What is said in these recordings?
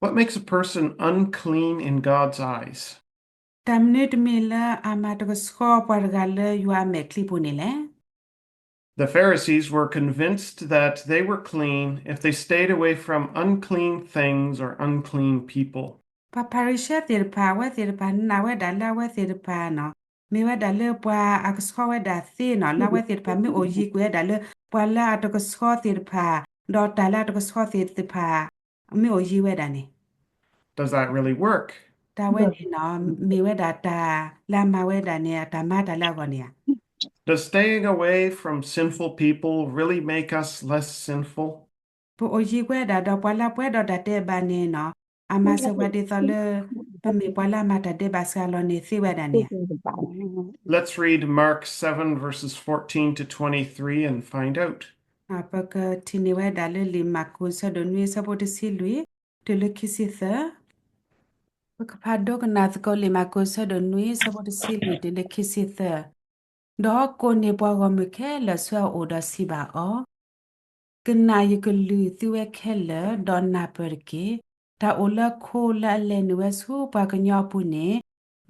What makes a person unclean in God's eyes? တၢ်မနုၤတမံၤလၢအမၤတကဆှီပှၤတဂၤလၢယွၤအမဲာ်ချံပူၤန့ၣ်လဲၣ်. The Pharisees were convinced that they were clean if they stayed away from unclean things or unclean people. ပှၤဖၤရံၤၡဲသ့ၣ်တဖၣ် အဝဲသ့ၣ်တဖၣ်နာ်ဝဲဒၣ်လၢအဝဲသ့ၣ်တဖၣ်နီၤ မ့ၢ်ဝဲဒၣ်လၢပှၤအကဆှီဝဲဒၣ်သ့နီၤ လၢအဝဲသ့ၣ်တဖၣ်မ့ၢ်အိၣ်ယံၤကွံာ်ဝဲဒၣ်လၢ ပှၤလၢအတကဆှီသ့ၣ်တဖၣ် ဒီးတၢ်လၢအတကဆှီသ့ၣ်တဖၣ် မ့ၢ်အိၣ်ယံၤဝဲဒၣ်န့ၣ် Does that really work? တၢ်ဝဲန့ၣ်နီၤ မ့ၢ်ဝဲဒၣ်တၢ်လၢအမၤဝဲဒၣ်န့ၣ် အတၢ်မၤတၢ်လၢအဂီၢ်န့ၣ်ဧါ. Does staying away from sinful people really make us less sinful? ပအိၣ်ယံၤဝဲဒၣ်ဒီးပှၤလၢအပှဲၤဒီးတၢ်ဒဲးဘးန့ၣ်နီၤ အမၤစၢၤပှၤဒ်သိးလၢ ပမ့ၢ်ပှၤလၢအမၤတၢ်ဒဲးဘးစှၤလီၤန့ၣ်သ့ဝဲဒၣ်န့ၣ်ဧါ. Let's read Mark seven, verses fourteen to twenty-three and find out. ပကထံၣ်န့ၢ်ဝဲဒၣ်လၢလံာ်မၢ်ကူး ဆၢဒိၣ်နွံ ဆၢဖိတဆံလွံၢ် တုၤလၢခံဆံသၢ ပကဖးဒိကနၣ်သကိးလံာ်မၢ်ကူး ဆၢဒိၣ်နွံ ဆၢဖိတဆံလွံၢ် တုၤလၢခံဆံသၢ ဒီးကိးန့ၢ်ပှၤဂီၢ်မုၢ်ခဲလၢာ်ဆူအအိၣ်ဒီးစံးဘၣ်အီၤ, ကနၣ်ယကလုၢ်သုဝဲခဲလၢာ်, ဒီးနၢ်ပၢၢ်တက့ၢ်. တၢ်အိၣ်လၢခိလၢအလဲၤနုာ်ဝဲဆူပှၤကညီအပူၤန့ၣ်,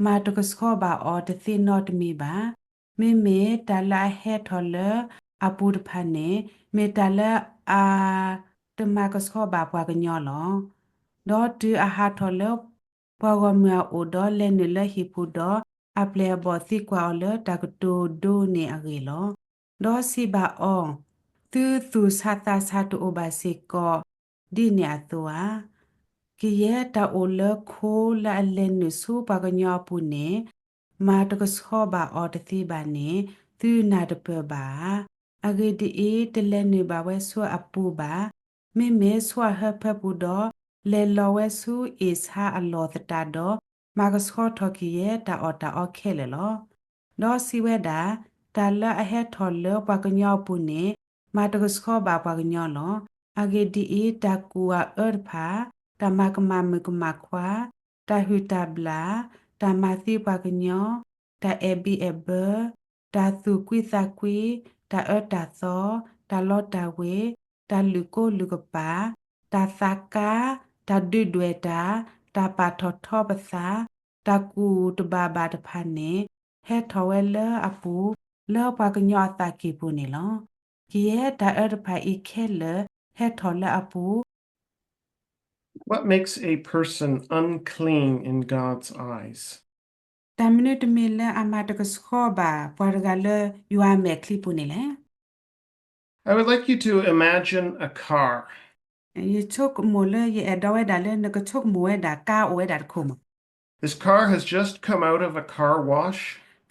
မၤတကဆှီဘၣ်အီၤတသ့နီတမံၤဘၣ်. မ့မ့ၢ်တၢ်လၢအဟဲထီၣ်လၢအပူၤတဖၣ်န့ၣ်, မ့ၢ်တၢ်လၢအတမၤကဆှီဘၣ်ပှၤကညီလီၤ. ဒီးတုၤအဟးထီၣ်လၢပှၤဂီၢ်မုၢ်အအိၣ်ဒီးလဲၤနုာ်လၢဟံၣ်ပူၤဒီး, အပျဲၢ်အဘီၣ်သံကွၢ်အီၤလၢတၢ်ကတိၤဒိန့ၣ်အဂ့ၢ်လီၤ. ဒီးစံးဘၣ်အီၤ, သုသူၣ်ဆးသးဆးတအိၣ်ဘၣ်စ့ၢ်ကီးဒ်န့ၣ်အသိးဧါ. ကယဲၢ်တၢ်အိၣ်လၢခိလၢအလဲၤနုာ်ဆူပှၤကညီအပူၤန့ၣ်, မၤတကဆှီဘၣ်အီၤတသ့ဘၣ်န့ၣ်, သုနၢ်တပၢၢ်ဘၣ်ဧါ. အဂ့ၢ်ဒ်အံၤ, တလဲၤနုာ်ဘၣ်ဝဲဆူအပူၤဘၣ်. မ့မ့ၢ်ဆူအဟၢဖၢပူၤဒီး, လဲၤလီၤဝဲဆူအ့ၣ်ဆါအလီၢ်သတးဒီး, မၤကဆှီထီၣ်ကယဲၢ်တၢ်အီၣ်တၢ်အီခဲလၢာ်လီၤ. ဒီးစံးဝဲဒၣ်, တၢ်လၢအဟဲထီၣ်လၢပှၤကညီအပူၤန့ၣ်, မၤတကဆှီဘၣ်ပှၤကညီလီၤ. အဂ့ၢ်ဒ်အံၤ, တၢ်ကူၣ်အအၢတဖၣ်, တၢ်မၤကမၣ်မုၣ်ကမၣ်ခွါ, တၢ်ဟုၣ်တၢ်ဘျၣ်, တၢ်မၤသံပှၤကညီ, တၢ်အဲၣ်ဘံၣ်အဲၣ်ဘၢ, တၢ်သူၣ်ကွံသးကွံ, တၢ်အၢတၢ်သီ, တၢ်လီတၢ်ဝ့ၤ, တၢ်လုၢ်ကိလုၢ်ကပာ်, တၢ်သးကါ, တၢ်ဒုးဒွဲၣ်တၢ်, တၢ်ပာ်ထီၣ်ထီပသး, တၢ်ကူၣ်တဘၣ်ဘၣ်တဖၣ်န့ၣ်, ဟဲထီၣ်ဝဲလၢအပူၤ, လၢပှၤကညီအသးကံၢ်ပူၤန့ၣ်လီၤ. ကယဲၢ်တၢ်အၢတဖၣ်အံၤခဲလၢာ်ဟဲထီၣ်လၢအပူၤ What makes a person unclean in God's eyes? တၢ်မနုၤတမံၤလၢအမၤတကဆှီဘၣ်ပှၤတဂၤလၢယွၤအမဲာ်ချံပူၤန့ၣ်လဲၣ်. I would like you to imagine a car. ယဆိကမိၣ်လၢယအဲၣ်ဒိးဝဲဒၣ်လၢနကဆိကမိၣ်ဝဲဒၣ်ကါအိၣ်ဝဲဒၣ်တခိၣ်မး This car has just come out of a car wash.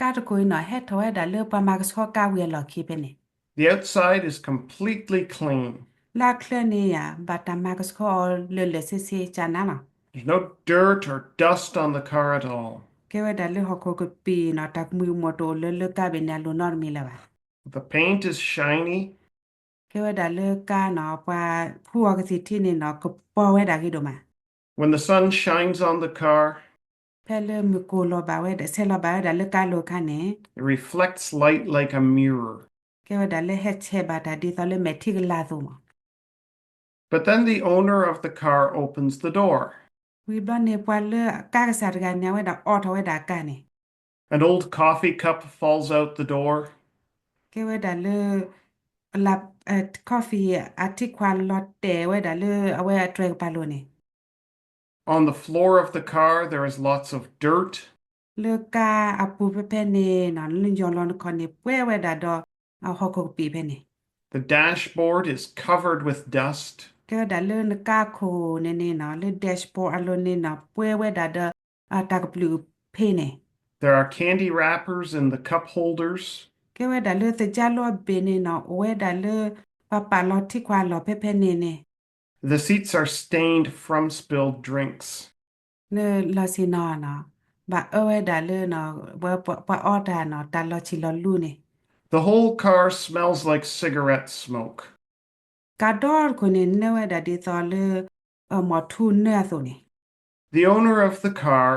ကါတခိၣ်အံၤနီၤ ဟဲထီၣ်ဝဲဒၣ်လၢပှၤမၤကဆှီကါဝံၤအလီၢ်ခံဖဲန့ၣ် The outside is completely clean. လၢအချၢန့ၣ်ယၤ ဘၣ်တၢ်မၤကဆှီအီၤလၢာ်လၢာ်ဆ့ဆ့ကနၤလီၤ There's no dirt or dust on the car at all. ကဲဝဲဒၣ်လၢဟီၣ်ခိၣ်ကပံာ်နီၤ တၢ်ကမှံကမှိၣ်တအိၣ်လၢလၢကါဘ့ၣ်န့ၣ်အလိၤနီတမံၤလၢၤဘၣ် The paint is shiny. ကဲဝဲဒၣ်လၢကါနီၤ ပှၤဖှူအီၤကသံၣ်ထံန့ၣ်နီၤ ကပီၤဝဲဒၣ်ဂ့ၤဒိၣ်မး When the sun shines on the car, ဖဲလၢမုၢ်ကိၢ်လီၤဘၣ်ဝဲဒၣ် ဆဲးလီၤဘၣ်ဝဲဒၣ်လၢကါလိၤအခါန့ၣ် it reflects light like a mirror. ကဲဝဲဒၣ်လၢဟဲဆဲးဘၣ်တၢ်ဒ်သိးလၢမဲာ်ထံကလၤအသိးမး But then the owner of the car opens the door. ဝံၤဘျီန့ၣ် ပှၤလၢကါကစၢ်တဂၤန့ၣ် အဝဲဒၣ်အိးထီၣ်ဝဲဒၣ်ကါန့ၣ် An old coffee cup falls out the door. ကဲဝဲဒၣ်လၢ လၢ coffee အထံခွါလီၤတဲာ်ဝဲဒၣ်လၢအဝဲအတြဲၤကပၤလိၤန့ၣ် On the floor of the car, there is lots of dirt. လၢကါအပူၤဖဲဖဲန့ၣ်နီၤ လၢယီၢ်လီၤနခီၣ်န့ၣ် ပှဲၤဝဲဒၣ်ဒီးအဟီၣ်ခိၣ်ကပံာ်ဖဲန့ၣ် The dashboard is covered with dust. ကဲဝဲဒၣ်လၢနကါခိၣ်န့ၣ်န့ၣ်နီၤ လၢ dashboard အလိၤန့ၣ်နီၤ ပှဲၤဝဲဒၣ်ဒီးအတၢ်ကပျုၢ်ဖ့န့ၣ် There are candy wrappers in the cup holders. ကဲဝဲဒၣ်လၢသကြားလီၤဘ့ၣ်န့ၣ်နီၤ အိၣ်ဝဲဒၣ်လၢပှၤပာ်လီၤထံခွါအလီၢ်ဖဲဖဲန့ၣ်န့ၣ် The seats are stained from spilled drinks. လၢလီၢ်ဆ့ၣ်နီၤနီၤ ဘၣ်အၢဝဲဒၣ်လၢ ပှၤအီတၢ်နီၤ တၢ်လီၤဆံၣ်လီၤလူန့ၣ် The whole car smells like cigarette smoke. ကါဒီတခိၣ်န့ၣ် နၢဝဲဒၣ်ဒ်သိးလၢ မီၢ်ထူနၢအသိးန့ၣ် The owner of the car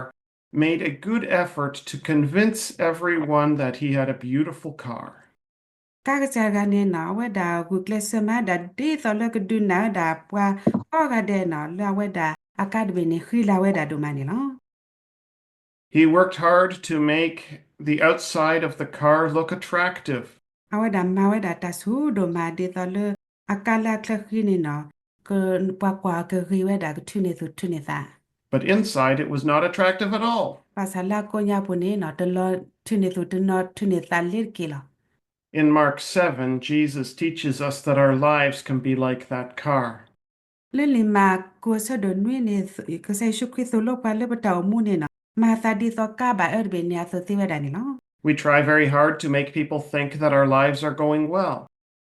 made a good effort to convince everyone that he had a beautiful car. ကါကစၢ်တဂၤန့ၣ်နီၤ အဝဲဒၣ်ဂုာ်ကျဲးစၢးမၤဒၣ်ဒ်သိးလၢကဒုးနၢ်ဝဲဒၣ်ပှၤကိးဂၤဒဲးနီၤ လၢအဝဲဒၣ်အကါတဘ့ၣ်န့ၣ် ဃံလၤဝဲဒၣ်ဒိၣ်မးန့ၣ်လီၤ. He worked hard to make the outside of the car look attractive. အဝဲဒၣ်မၤဝဲဒၣ်တၢ်ဆူၣ်ဒိၣ်မးဒ်သိးလၢ အကါလၢအချၢဃံန့ၣ်နီၤ ပှၤကွၢ်အီၤကဂ့ၤဝဲဒၣ်ကထုးန့ၢ်သူၣ်ထုးန့ၢ်သး But inside it was not attractive at all. ဘၣ်ဆၣ်လၢအကိးညါပူၤန့ၣ်နီၤ တလီၤထုးန့ၢ်သူၣ်တနီၤထုးန့ၢ်သးလ့ၤတက့ၢ်လီၤ. In Mark seven, Jesus teaches us that our lives can be like that car. လၢလံာ်မၢ်ကူးအဆၢဒိၣ်နွံန့ၣ် ကစၢ်ယ့ၣ်ၡူးခရံာ်သိၣ်လိပှၤလၢပတၢ်အိၣ်မူန့ၣ်နီၤ မၤသးဒ်သိးကါဘၣ်အၢတဘ့ၣ်န့ၣ်အသိးသ့ဝဲဒၣ်န့ၣ်လီၤ. We try very hard to make people think that our lives are going well.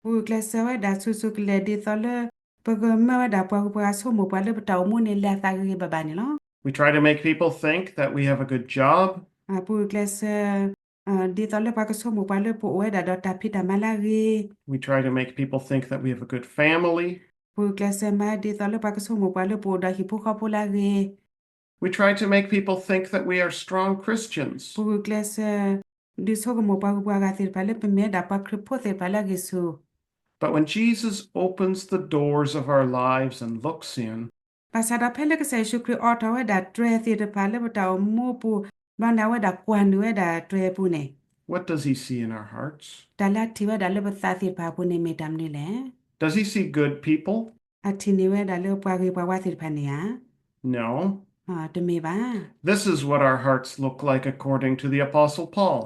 ပဂုာ်ကျဲးစၢးဝဲဒၣ်ဆူၣ်ဆူၣ်ကလဲာ်ဒ်သိးလၢ ပကမၢဝဲဒၣ်ပှၤဂုၤပှၤဂၤဆိကမိၣ်ပှၤလၢပတၢ်အိၣ်မူန့ၣ် လဲၤအသးဂ့ၤဂ့ၤဘၣ်ဘၣ်န့ၣ်လီၤ. We try to make people think that we have a good job. ပဂုာ်ကျဲးစၢး ဒ်သိးလၢပှၤကဆိကမိၣ်ပှၤလၢပအိၣ်ဝဲဒၣ်ဒီးတၢ်ဖံးတၢ်မၤလၢအဂ့ၤ We try to make people think that we have a good family. ပဂုာ်ကျဲးစၢးမၤဒ်သိးလၢပှၤကဆိကမိၣ်ပှၤလၢပအိၣ်ဒီးဟံၣ်ဖိဃီဖိလၢအဂ့ၤ We try to make people think that we are strong Christians. ပဂုာ်ကျဲးစၢး ဒုးဆိကမိၣ်ပှၤဂုၤပှၤဂၤသ့ၣ်တဖၣ်လၢပမ့ၢ်ဝဲဒၣ်ပှၤခရံာ်ဖိသ့ၣ်တဖၣ်လၢအဂ့ၤဆူၣ် But when Jesus opens the doors of our lives and looks in, ဘၣ်ဆၣ်ဒီးဖဲလၢကစၢ်ယ့ၣ်ၡူးခရံာ်အိးထီၣ်ဝဲဒၣ်တြဲၤသ့ၣ်တဖၣ်လၢပတၢ်အိၣ်မူပူၤ ဘျီန့ၣ်အဝဲဒၣ်ကွၢ်နုာ်ဝဲဒၣ်တြဲၤအပူၤန့ၣ် what does he see in our hearts? တၢ်လၢအထံၣ်ဝဲဒၣ်လၢပသးသ့ၣ်တဖၣ်အပူၤန့ၣ်မ့ၢ်တၢ်မနုၤလဲၣ်. Does he see good people? အထံၣ်န့ၢ်ဝဲဒၣ်လၢပှၤဂ့ၤပှၤဝါသ့ၣ်တဖၣ်န့ၣ်ဧါ. No. တမ့ၢ်ဘၣ်. This is what our hearts look like according to the Apostle Paul.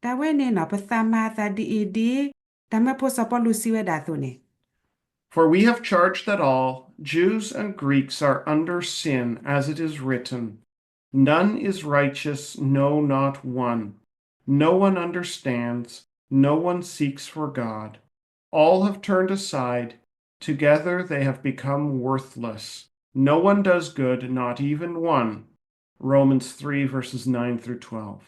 တၢ်ဝဲန့ၣ်နီၤ ပသးမၤအသးဒ်အံၤဒ် တၢ်မၢဖိစီၤပီလူးစံးဝဲဒၣ်အသိးန့ၣ် For we have charged that all, Jews and Greeks, are under sin, as it is written, None is righteous, no, not one. No one understands, no one seeks for God. All have turned aside, together they have become worthless. No one does good, not even one. Romans three, verses nine through twelve.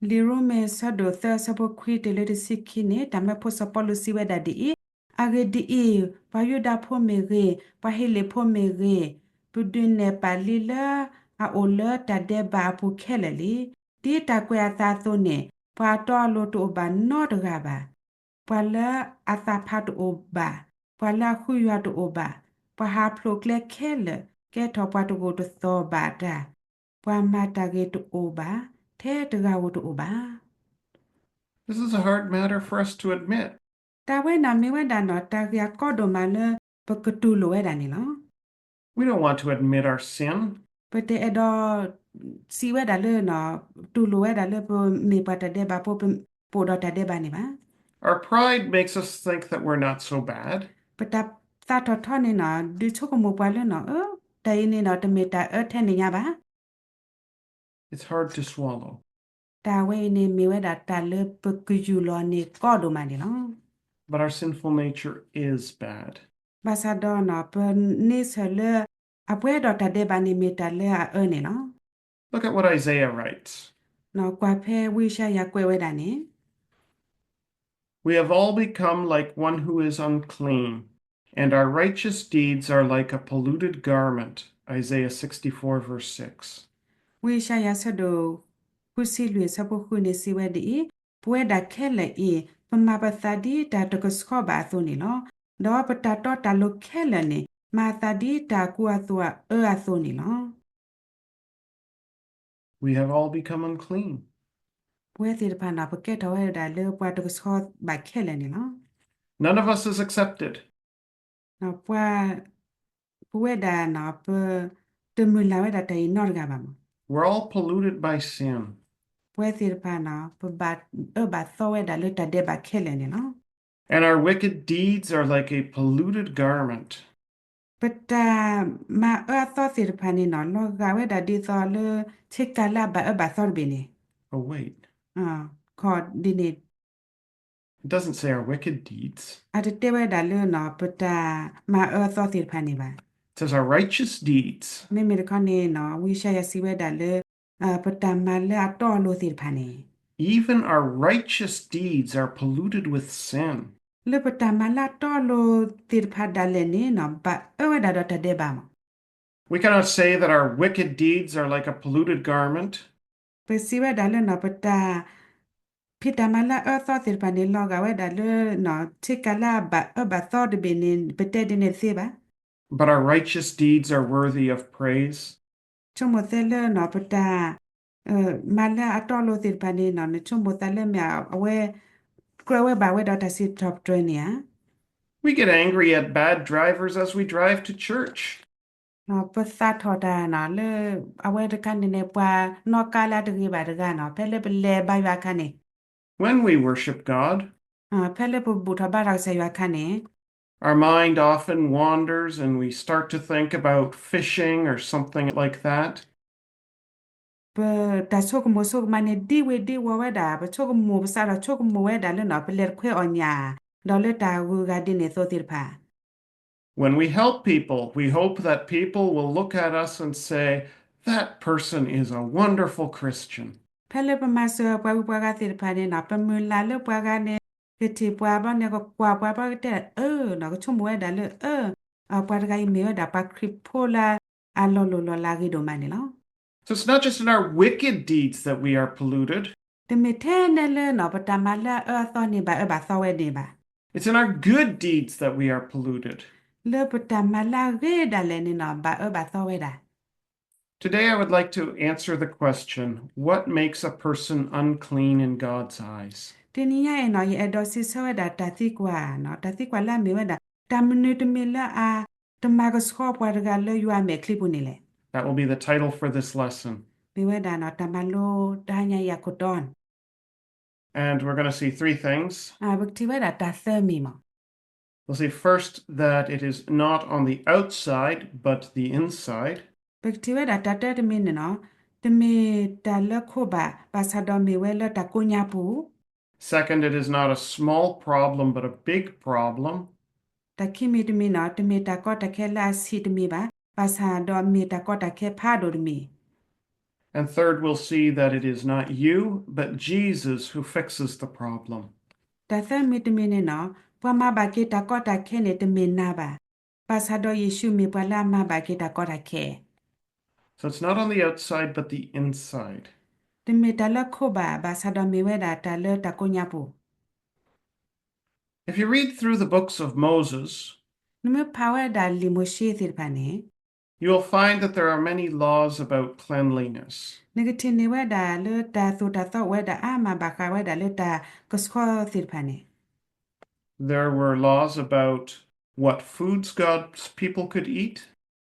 လံာ်ရိမ့ၤ အဆၢဒိၣ်သၢ အဆၢဖိခွံတုၤလၢတဆံခံန့ၣ် တၢ်မၢဖိစီၤပီလူးစံးဝဲဒၣ်ဒ်အံၤ, အဂ့ၢ်ဒ်အံၤ, ပှၤယူဒၤဖိမ့ၢ်ဂ့ၤ, ပှၤဟ့လ့ၣ်ဖိမ့ၢ်ဂ့ၤ, ပဒုးနဲၣ်ပာ်လံလၢအအိၣ်လၢတၢ်ဒဲးဘးအပူၤခဲလၢာ်လံ. ဒ်တၢ်ကွဲးအသးအသိးန့ၣ်, ပှၤအတီအလိၤတအိၣ်ဘၣ်နီတဂၤဘၣ်. ပှၤလၢအသးဖးတအိၣ်ဘၣ်, ပှၤလၢအဃုယွၤတအိၣ်ဘၣ်, ပှၤဟးဖျိးကျဲခဲလၢာ် ကဲထီၣ်ပှၤတဂိာ်တသီၣ်ဘၣ်တၢ်, ပှၤမၤတၢ်ဂ့ၤတအိၣ်ဘၣ်, ထဲတဂၤဧိၤတအိၣ်ဘၣ်. This is a hard matter for us to admit. တၢ်ဝဲန့ၣ်မ့ၢ်ဝဲဒၣ်နီၤ တၢ်ဂ့ၢ်အကီဒိၣ်မးလၢ ပကတူၢ်လိာ်ဝဲဒၣ်န့ၣ်လီၤ. We don't want to admit our sin. ပတအဲၣ်ဒိး စံးဝဲဒၣ်လၢ တူၢ်လိာ်ဝဲဒၣ်လၢပမ့ၢ်ပှၤတၢ်ဒဲးဘးဖိ ပအိၣ်ဒီးတၢ်ဒဲးဘးန့ၣ်ဘၣ်. Our pride makes us think that we're not so bad. ပတၢ်သးထီၣ်ထီန့ၣ်နီၤ ဒုးဆိကမိၣ်ပှၤလၢနီၤ အၢ တၢ်အံၤန့ၣ်ဒီးတမ့ၢ်တၢ်အၢထဲန့ၣ်ညါဘၣ်. It's hard to swallow. တၢ်ဝဲအံၤန့ၣ်မ့ၢ်ဝဲဒၣ်တၢ်လၢပကယူၢ်လီၤန့ၢ်ကီဒိၣ်မးန့ၣ်လီၤ. But our sinful nature is bad. ဘၣ်ဆၣ်ဒီးနီၤ ပန့ဆၢၣ်လၢ အပှဲၤဒီးတၢ်ဒဲးဘးန့ၣ်မ့ၢ်တၢ်လၢအအၢန့ၣ်လီၤ. Look at what Isaiah writes. ကွၢ်ဖဲဝံယၡါယၤကွဲးဝဲဒၣ်န့ၣ် We have all become like one who is unclean, and our righteous deeds are like a polluted garment, Isaiah sixty-four, verse six. ဝံယၡါယၤဆၢဒိၣ်ဃုဆံလွံၢ်ဆၢဖိဃုန့ၣ်စံးဝဲဒ်အံၤ, ပဝဲဒၣ်ခဲလၢာ်အံၤ ပမၤပသးဒ်တၢ်တကဆှီဘၣ်အသိးန့ၣ်လီၤ. ဒီးပတၢ်တီတၢ်လိၤခဲလၢာ်န့ၣ် မၤအသးဒ်တၢ်ကူအသိးအအၢအသိးန့ၣ်လီၤ. We have all become unclean. ပဝဲသ့ၣ်တဖၣ်န့ၣ် ပကဲထီၣ်ဝဲဒၣ်လၢပှၤတကဆှီဘၣ်ခဲလၢာ်န့ၣ်လီၤ. None of us is accepted. ပဝဲဒၣ် ပတမုၢ်လၢ်ဝဲဒၣ်တၢ်အံၤနီတဂၤဘၣ်မး. We're all polluted by sin. ပဝဲသ့ၣ်တဖၣ်န့ၣ် ပဘၣ်အၢဘၣ်သီဝဲဒၣ်လၢတၢ်ဒဲးဘးခဲလၢာ်န့ၣ်လီၤ. And our wicked deeds are like a polluted garment. ပတၢ်မၤအၢအသီသ့ၣ်တဖၣ်န့ၣ်နီၤ လီၤဂာ်ဝဲဒၣ်ဒ်သိးလၢ ဆ့ကၤလၢအဘၣ်အၢဘၣ်သီတဘ့ၣ်န့ၣ် Oh, wait. ခီဒ်န့ၣ် It doesn't say our wicked deeds. အတတဲဝဲဒၣ်လၢ ပတၢ်မၤအၢအသီသ့ၣ်တဖၣ်န့ၣ်ဘၣ်. It says our righteous deeds. မ့မ့ၢ်တခီန့ၣ်နီၤ ဝံယၡါယၤစံးဝဲဒၣ်လၢ ပတၢ်မၤလၢအတီအလိၤသ့ၣ်တဖၣ်န့ၣ် Even our righteous deeds are polluted with sin. လၢပတၢ်မၤလၢအတီအလိၤသ့ၣ်တဖၣ်ဒၣ်လဲာ်န့ၣ်နီၤ ဘၣ်အၢဝဲဒၣ်ဒီးတၢ်ဒဲးဘးမး. We cannot say that our wicked deeds are like a polluted garment. ပစံးဝဲဒၣ်လၢနီၤ ပတၢ် ဖဲတၢ်မၤလၢအအၢအသီသ့ၣ်တဖၣ်န့ၣ် လီၤဂာ်ဝဲဒၣ်လၢ ထံကလၢအဘၣ်အၢဘၣ်သီတဘ့ၣ်န့ၣ် ပတဲဒ်န့ၣ်တသ့ဘၣ်. But our righteous deeds are worthy of praise. ဆိကမိၣ်သ့လၢ ပတၢ် မၤလၢအတီအလိၤသ့ၣ်တဖၣ်န့ၣ် နဆိကမိၣ်သးလၢမ့ၢ်အဝဲ ကြၢးဝဲဘၣ်ဝဲဒီးတၢ်စံးထီၣ်ပတြၢၤန့ၣ်ဧါ. We get angry at bad drivers as we drive to church. ပသးထီၣ်တၢ်လၢ အဝဲတခါန့ၣ်န့ၣ် ပှၤနီၣ်ကါလၢတဂ့ၤဘၣ်တဂၤန့ၣ် ဖဲလၢပလဲၤဘါယွၤအခါန့ၣ် When we worship God, ဖဲလၢပဘူၣ်ထီၣ်ဘါထီၣ်ကစၢ်ယွၤအခါန့ၣ် our mind often wanders and we start to think about fishing or something like that. ပတၢ်ဆိကမိၣ်ဆိကမးန့ၣ် ဒံဝ့ၤဒံဝီၤဝဲဒၣ် ပဆိကမိၣ်ပစးထီၣ်ဆိကမိၣ်ဝဲဒၣ်လၢ ပလဲၤတခွဲအီၣ်ညၣ် ဒီးလၢတၢ်ဂုၤဂၤဒ်န့ၣ်အသိးသ့ၣ်တဖၣ် When we help people, we hope that people will look at us and say, that person is a wonderful Christian. ဖဲလၢပမၤစၢၤပှၤဂုၤပှၤဂၤသ့ၣ်တဖၣ်န့ၣ် ပမုၢ်လၢ်လၢပှၤဂၤန့ၣ် ကထံၣ်ပှၤဘျီန့ၣ် ကကွၢ်ပှၤဘျီကတဲ အၢ ကဆိကမိၣ်ဝဲဒၣ်လၢ အၢ ပှၤတဂၤအံၤမ့ၢ်ဝဲဒၣ် ပှၤခရံာ်ဖိလၢအလီၤလိၢ်လီၤလးဂ့ၤဒိၣ်မးန့ၣ်လီၤ. So it's not just in our wicked deeds that we are polluted. တမ့ၢ်ထဲနဲလၢ ပတၢ်မၤလၢအအၢအသီန့ၣ် ဘၣ်အၢဘၣ်သီဝဲန့ၣ်ဘၣ်. It's in our good deeds that we are polluted. လၢပတၢ်မၤလၢအဂ့ၤဒၣ်လဲာ်န့ၣ် ဘၣ်အၢဘၣ်သီဝဲဒၣ်. Today I would like to answer the question, what makes a person unclean in God's eyes? တနံၤညါအံၤန့ၣ် ယအဲၣ်ဒိးစံးဆၢဝဲဒၣ်တၢ်သံကွၢ်, တၢ်သံကွၢ်လၢအမ့ၢ်ဝဲဒၣ် တၢ်မနုၤတမံၤလၢအတမၤကဆှီပှၤတဂၤလၢယွၤအမဲာ်ချံပူၤန့ၣ်လဲၣ်. That will be the title for this lesson. မ့ၢ်ဝဲဒၣ် တၢ်မၤလိတဟါညါအံၤအခိၣ်တီန့ၣ် And we're going to see three things. ပကထံၣ်ဝဲဒၣ်တၢ်သၢမံၤမး. We'll see first that it is not on the outside, but the inside. ပကထံၣ်ဝဲဒၣ်တၢ်တၢတမံၤန့ၣ် တမ့ၢ်တၢ်လၢခိၣ်ဘၣ် ဘၣ်ဆၣ်ဒီးမ့ၢ်ဝဲလၢတၢ်ကိညါပူၤ Second, it is not a small problem, but a big problem. တၢ်ခံမံၤတမံၤန့ၣ် တမ့ၢ်တၢ်ကီတၢ်ခဲလၢအဆံးတမံၤဘၣ်, ဘၣ်ဆၣ်ဒီးမ့ၢ်တၢ်ကီတၢ်ခဲဖးဒိၣ်တမံၤ. And third, we'll see that it is not you, but Jesus who fixes the problem. တၢ်သၢမံၤတမံၤန့ၣ် ပှၤမၤဘၣ်က့ၤတၢ်ကီတၢ်ခဲန့ၣ် တမ့ၢ်နၤဘၣ်, ဘၣ်ဆၣ်ဒီးယ့ၣ်ၡူးမ့ၢ်ပှၤလၢအမၤဘၣ်က့ၤတၢ်ကီတၢ်ခဲ So it's not on the outside, but the inside. တမ့ၢ်တၢ်လၢခိၣ်ဘၣ်, ဘၣ်ဆၣ်ဒီးမ့ၢ်ဝဲဒၣ်တၢ်လၢတၢ်ကိညါပူၤ. If you read through the books of Moses, နမ့ၢ်ဖးဝဲဒၣ်လံာ်မိၤၡ့သ့ၣ်တဖၣ်န့ၣ် you will find that there are many laws about cleanliness. နကထံၣ်န့ၢ်ဝဲဒၣ်လၢတၢ်သိၣ်တၢ်သီအိၣ်ဝဲဒၣ်အါမးဘၣ်ဃးဝဲဒၣ်လၢတၢ်ကဆှီသ့ၣ်တဖၣ်န့ၣ် There were laws about what foods God's people could eat.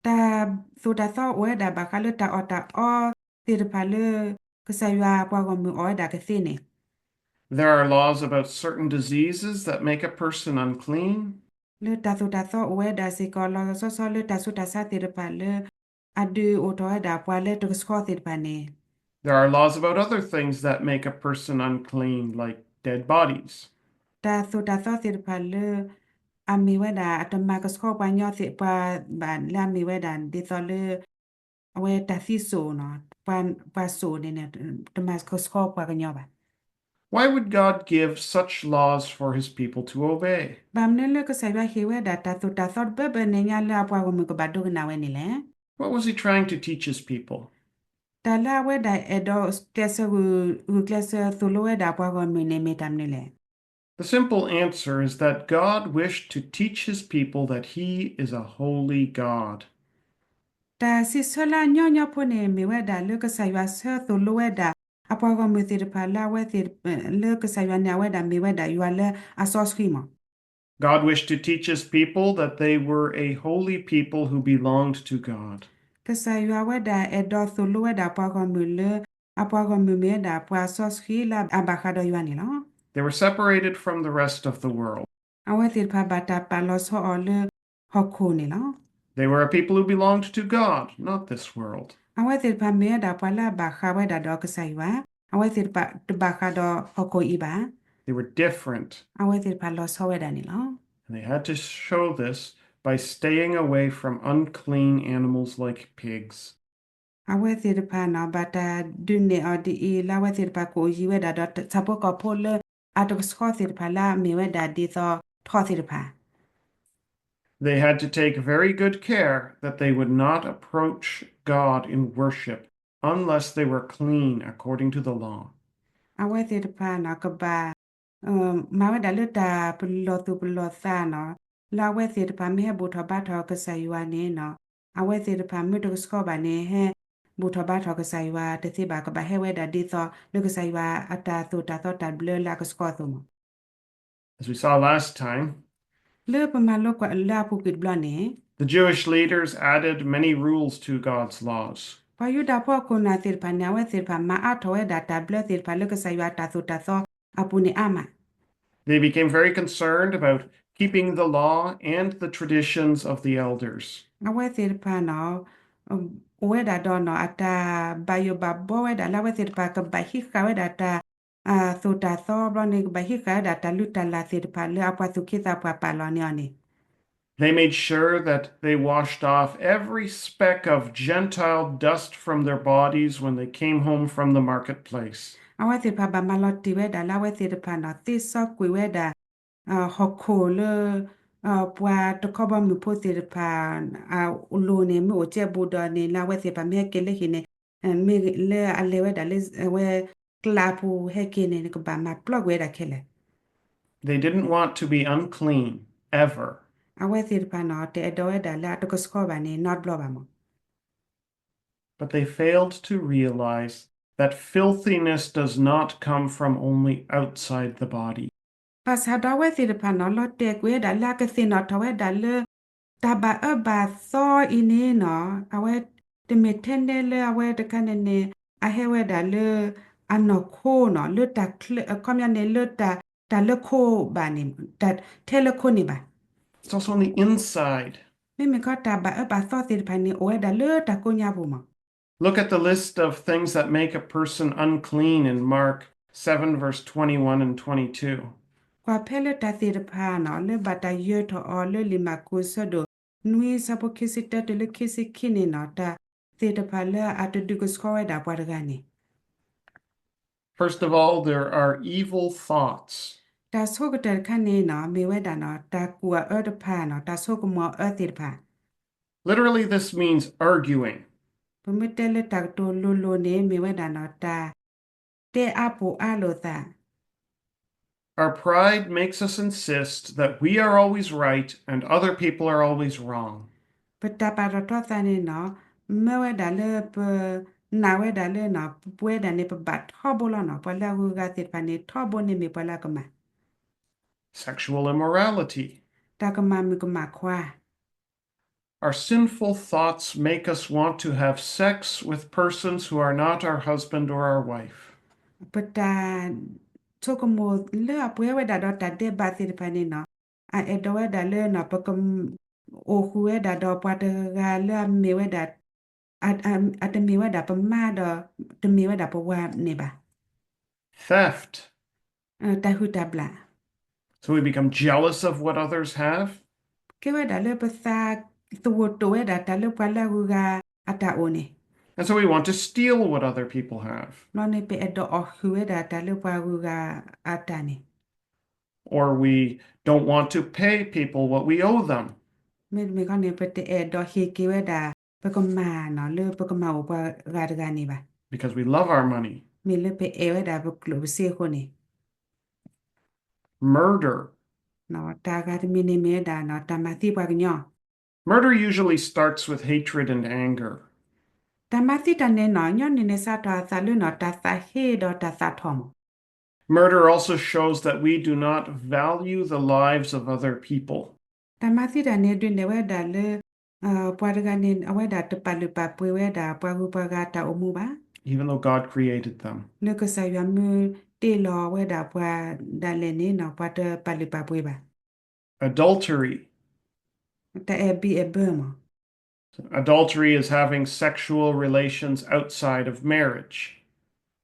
တၢ်သိၣ်တၢ်သီအိၣ်ဝဲဒၣ်ဘၣ်ဃးလၢတၢ်အီၣ်တၢ်အီသ့ၣ်တဖၣ်လၢ ကစၢ်ယွၤအပှၤဂီၢ်မုၢ်အီၣ်ဝဲဒၣ်ကသ့န့ၣ် There are laws about certain diseases that make a person unclean. လၢတၢ်သိၣ်တၢ်သီအိၣ်ဝဲဒၣ်စ့ၢ်ကီး လီၤဆီဆီလၢတၢ်ဆူးတၢ်ဆါသ့ၣ်တဖၣ်လၢ အဒုးအိၣ်ထီၣ်ဝဲဒၣ်ပှၤလၢတကဆှီသ့ၣ်တဖၣ်န့ၣ် There are laws about other things that make a person unclean, like dead bodies. တၢ်သိၣ်တၢ်သီသ့ၣ်တဖၣ်လၢ အမ့ၢ်ဝဲဒၣ် အတမၤကဆှီပှၤကညီသ့ၣ်တဖၣ် လၢအမ့ၢ်ဝဲဒၣ်ဒ်သိးလၢ အဝဲတၢ်သံစိၣ်န့ၣ် ပှၤစိၣ်န့ၣ်န့ၣ် တမၤကဆှီပှၤကညီဘၣ်. Why would God give such laws for his people to obey? ဘၣ်မနုၤလၢကစၢ်ယွၤဟ့ၣ်ဝဲဒၣ်တၢ်သိၣ်တၢ်သီတဘၢဘၢန့ၣ်ညါလၢအပှၤဂီၢ်မုၢ်ကဘၣ်ဒိကနၣ်ဝဲန့ၣ်လဲၣ်. What was he trying to teach his people? တၢ်လၢအဝဲဒၣ်အဲၣ်ဒိးကျဲးစၢးဂုာ်ကျဲးစၢးသိၣ်လိဝဲဒၣ်အပှၤဂီၢ်မုၢ်န့ၣ်မ့ၢ်တၢ်မနုၤလဲၣ်. The simple answer is that God wished to teach his people that he is a holy God. တၢ်စံးဆၢလၢအညီညီဖိန့ၣ် မ့ၢ်ဝဲဒၣ်လၢကစၢ်ယွၤဆၢသိၣ်လိဝဲဒၣ် အပှၤဂီၢ်မုၢ်သ့ၣ်တဖၣ်လၢအဝဲသ့ၣ် လၢကစၢ်ယွၤန့ၣ် အဝဲဒၣ်မ့ၢ်ဝဲဒၣ်ယွၤလၢအစီဆှံမး. God wished to teach his people that they were a holy people who belonged to God. ကစၢ်ယွၤဝဲဒၣ်အဲၣ်ဒိးသိၣ်လိဝဲဒၣ်ပှၤဂီၢ်မုၢ်လၢ အပှၤဂီၢ်မုၢ်မ့ၢ်ဝဲဒၣ်ပှၤစီဆှံလၢအဘၣ်ဃးဒီးယွၤန့ၣ်လီၤ. They were separated from the rest of the world. အဝဲသ့ၣ်တဖၣ်ဘၣ်တၢ်ပာ်လီၤဆီအီၤလၢဟီၣ်ခိၣ်န့ၣ်လီၤ. They were a people who belonged to God, not this world. အဝဲသ့ၣ်တဖၣ်မ့ၢ်ဝဲဒၣ်ပှၤလၢအဘၣ်ဃးဝဲဒၣ်ဒီးကစၢ်ယွၤ, အဝဲသ့ၣ်တဖၣ်တဘၣ်ဃးဒီးဟီၣ်ခိၣ်အံၤဘၣ်. They were different. အဝဲသ့ၣ်တဖၣ်လီၤဆီဝဲဒၣ်န့ၣ်လီၤ. And they had to show this by staying away from unclean animals like pigs. အဝဲသ့ၣ်တဖၣ်န့ၣ် ဘၣ်တၢ်ဒုးနဲၣ်အီၤဒ်အံၤ လၢအဝဲသ့ၣ်တဖၣ်ကအိၣ်ယံၤဝဲဒၣ်ဒီးဆၣ်ဖိကီၢ်ဖိလၢအတကဆှီသ့ၣ်တဖၣ်လၢအမ့ၢ်ဝဲဒၣ်ဒ်သိးထီသ့ၣ်တဖၣ် They had to take very good care that they would not approach God in worship unless they were clean according to the law. အဝဲသ့ၣ်တဖၣ်န့ၣ် ကဘၣ် မၤဝဲဒၣ်လၢတၢ်ပလီၢ်သူၣ်ပလီၢ်သးန့ၣ်, လၢအဝဲသ့ၣ်တဖၣ်မ့ၢ်ဟဲဘူၣ်ထီၣ်ဘါထီၣ်ကစၢ်ယွၤန့ၣ်န့ၣ်, အဝဲသ့ၣ်တဖၣ်မ့ၢ်တကဆှီဘၣ်န့ၣ် ဟဲဘူၣ်ထီၣ်ဘါထီၣ်ကစၢ်ယွၤတသ့ဘၣ်, ကဘၣ်ဟဲဝဲဒၣ်ဒ်သိးလၢကစၢ်ယွၤအတၢ်သိၣ်တၢ်သီတၢ်ဘျၢလၢအကဆှီအသိးမး. As we saw last time, လၢပမၤလိကွၢ်လၢအပူၤကွံာ်တဘျီန့ၣ်, the Jewish leaders added many rules to God's laws. ပှၤယူဒၤဖိအခိၣ်နၢ်သ့ၣ်တဖၣ်န့ၣ် အဝဲသ့ၣ်တဖၣ်မၤအါထီၣ်ဝဲဒၣ်တၢ်ဘျၢသ့ၣ်တဖၣ်လၢကစၢ်ယွၤအတၢ်သိၣ်တၢ်သီအပူၤန့ၣ်အါမး. They became very concerned about keeping the law and the traditions of the elders. အဝဲသ့ၣ်တဖၣ်န့ၣ် အိၣ်ဝဲဒၣ်ဒီးန့ၣ် အတၢ်ဘၣ်ယိၣ်ဘၣ်ဘှီဝဲဒၣ်လၢအဝဲသ့ၣ်တဖၣ်ကဘၣ်ဟံးဃာ်ဝဲဒၣ်တၢ် အသိၣ်တၢ်သီဘျီန့ၣ် ကဘၣ်ဟံးဃာ်ဝဲဒၣ်တၢ်လုၢ်တၢ်လၢ်သ့ၣ်တဖၣ်လၢအပှၤသူၣ်က့သးပှၢ်ပာ်လီၤန့ၢ်အီၤန့ၣ်. They made sure that they washed off every speck of Gentile dust from their bodies when they came home from the marketplace. အဝဲသ့ၣ်တဖၣ်ဘၣ်မၤလီၤတံၢ်ဝဲဒၣ်လၢအဝဲသ့ၣ်တဖၣ်န့ၣ် သ့စီကွံာ်ဝဲဒၣ် ဟီၣ်ခိၣ်လၢ ပှၤတခီဘီမုၢ်ဖိသ့ၣ်တဖၣ် အလိၤန့ၣ် မ့ၢ်အိၣ်ကဲဘူးဒီးန့ၣ် လၢအဝဲသ့ၣ်တဖၣ်မ့ၢ်ဟဲက့ၤလၢဟံၣ်န့ၣ် မ့ၢ်လၢအလဲၤဝဲဒၣ်လၢအဝဲကျးပူၤဟဲက့ၤန့ၣ် ကဘၣ်မၤပျီကွံာ်ဝဲဒၣ်ခဲလၢာ်. They didn't want to be unclean, ever. အဝဲသ့ၣ်တဖၣ်န့ၣ် တအဲၣ်ဒိးဝဲဒၣ်လၢအတကဆှီဘၣ်န့ၣ် နီတဘျီဘၣ်မး. But they failed to realize that filthiness does not come from only outside the body. ဘၣ်ဆၣ်ဒီးအဝဲသ့ၣ်တဖၣ်န့ၣ် လီၤတဲာ်ကွံာ်ဝဲဒၣ်လၢအကသ့ၣ်နီၣ်ထီၣ်ဝဲဒၣ်လၢ တၢ်ဘၣ်အၢဘၣ်သီအံၤန့ၣ်န့ၣ် အဝဲတမ့ၢ်ထဲန့ၣ်လၢအဝဲတခါန့ၣ်န့ၣ် အဟဲဝဲဒၣ်လၢအနီၢ်ခိန့ၣ် လၢတၢ်ချၢ အခီပညီန့ၣ် လၢတၢ် တၢ်လၢခိဘၣ်န့ၣ် ထဲလၢခိန့ၣ်ဘၣ်. It's also on the inside. မ့မ့ၢ်ခီတၢ်ဘၣ်အၢဘၣ်သီသ့ၣ်တဖၣ်န့ၣ် အိၣ်ဝဲဒၣ်လၢတၢ်ကိညါပူၤမး. Look at the list of things that make a person unclean in Mark seven, verse twenty-one and twenty-two. ကွၢ်ဖဲလၢတၢ်သ့ၣ်တဖၣ်န့ၣ် လၢဘၣ်တၢ်ယၢၤထီၣ်အီၤလၢလံာ်မၢ်ကူးဆၢဒိၣ်နွံဆၢဖိခံဆံတၢတုၤလၢခံဆံခံန့ၣ်န့ၣ် တၢ်သ့ၣ်တဖၣ်လၢအတဒုးကဆှီဝဲဒၣ်ပှၤတဂၤန့ၣ် First of all, there are evil thoughts. တၢ်ဆိကတၢၢ်တခါန့ၣ်န့ၣ် မ့ၢ်ဝဲဒၣ်န့ၣ် တၢ်ကူၣ်အအၢတဖၣ်န့ၣ် တၢ်ဆိကမိၣ်အအၢသ့ၣ်တဖၣ် Literally, this means arguing. ပမ့ၢ်တဲလၢတၢ်ကတိၤလိၤလိၤန့ၣ် မ့ၢ်ဝဲဒၣ်န့ၣ် တၢ်တဲအါပူၤအါလိာ်သး Our pride makes us insist that we are always right and other people are always wrong. ပတၢ်ပာ်ထီၣ်ထီသးန့ၣ်န့ၣ် မၢဝဲဒၣ်လၢပနာ်ဝဲဒၣ်လၢန့ၣ် ပဝဲဒၣ်န့ၣ် ပဘၣ်ထီဘိလီၤန့ၣ် ပှၤလၢအဂုၤအဂၤသ့ၣ်တဖၣ်န့ၣ် ထီဘိန့ၣ်မ့ၢ်ပှၤလၢအကမၣ် Sexual immorality. တၢ်ကမၣ်မုၣ်ကမၣ်ခွါ Our sinful thoughts make us want to have sex with persons who are not our husband or our wife. ပတၢ်ဆိကမိၣ်လၢအပှဲၤဝဲဒၣ်ဒီးတၢ်ဒဲးဘးသ့ၣ်တဖၣ်န့ၣ်န့ၣ် အအဲၣ်ဒိးဝဲဒၣ်လၢန့ၣ် ပကအိၣ်ဃုာ်ဝဲဒၣ်ဒီးပှၤတဂၤလၢအမ့ၢ်ဝဲဒၣ် အတမ့ၢ်ဝဲဒၣ်ပမါဒီး တမ့ၢ်ဝဲဒၣ်ပဝၤန့ၣ်ဘၣ် Theft. တၢ်ဟုၣ်တၢ်ဘျၣ် So we become jealous of what others have. ကဲဝဲဒၣ်လၢပသးသဝီတိၣ်ဝဲဒၣ်တၢ်လၢပှၤလၢအဂုၤအဂၤအတၢ်အိၣ်န့ၣ် And so we want to steal what other people have. ဘျီန့ၣ် ပအဲၣ်ဒိးအီၣ်ဃုာ်ဝဲဒၣ်တၢ်လၢပှၤဂုၤဂၤအတၢ်န့ၣ် Or we don't want to pay people what we owe them. မ့တမ့ၢ်ခီန့ၣ် ပတအဲၣ်ဒိးဟ့ၣ်က့ၤဝဲဒၣ် ပကမၢ်န့ၣ် လၢပကမၢ်အိၣ်ပှၤဂၤတဂၤန့ၣ်ဘၣ်. Because we love our money. မ့ၢ်လၢပအဲၣ်ဝဲဒၣ်ပကျိၣ်ပစ့အဃိန့ၣ် Murder. တၢ်ဂၤတမံၤန့ၣ်မ့ၢ်ဝဲဒၣ်န့ၣ် တၢ်မၤသံပှၤကညီ Murder usually starts with hatred and anger. တၢ်မၤသံတၢ်န့ၣ်န့ၣ် ညီနုၢ်န့ၣ် စးထီၣ်အသးလၢန့ၣ်တၢ်သးဟ့ဒီးတၢ်သးထီၣ်မး Murder also shows that we do not value the lives of other people. တၢ်မၤသံတၢ်န့ၣ် ဒုးနဲၣ်ဝဲဒၣ်လၢ ပှၤတဂၤန့ၣ် အဝဲဒၣ်တပာ်လုၢ်ပာ်ပှ့ၤဝဲဒၣ် ပှၤဂုၤပှၤဂၤတၢ်အိၣ်မူဘၣ်. Even though God created them. လၢကစၢ်ယွၤမၢတ့လီၤဝဲဒၣ်ပှၤဒၣ်လဲာ်န့ၣ် ပှၤတပာ်လုၢ်ပာ်ပှ့ၤဘၣ်. Adultery. တၢ်အဲၣ်ဘံၣ်အဲၣ်ဘၢမး Adultery is having sexual relations outside of marriage.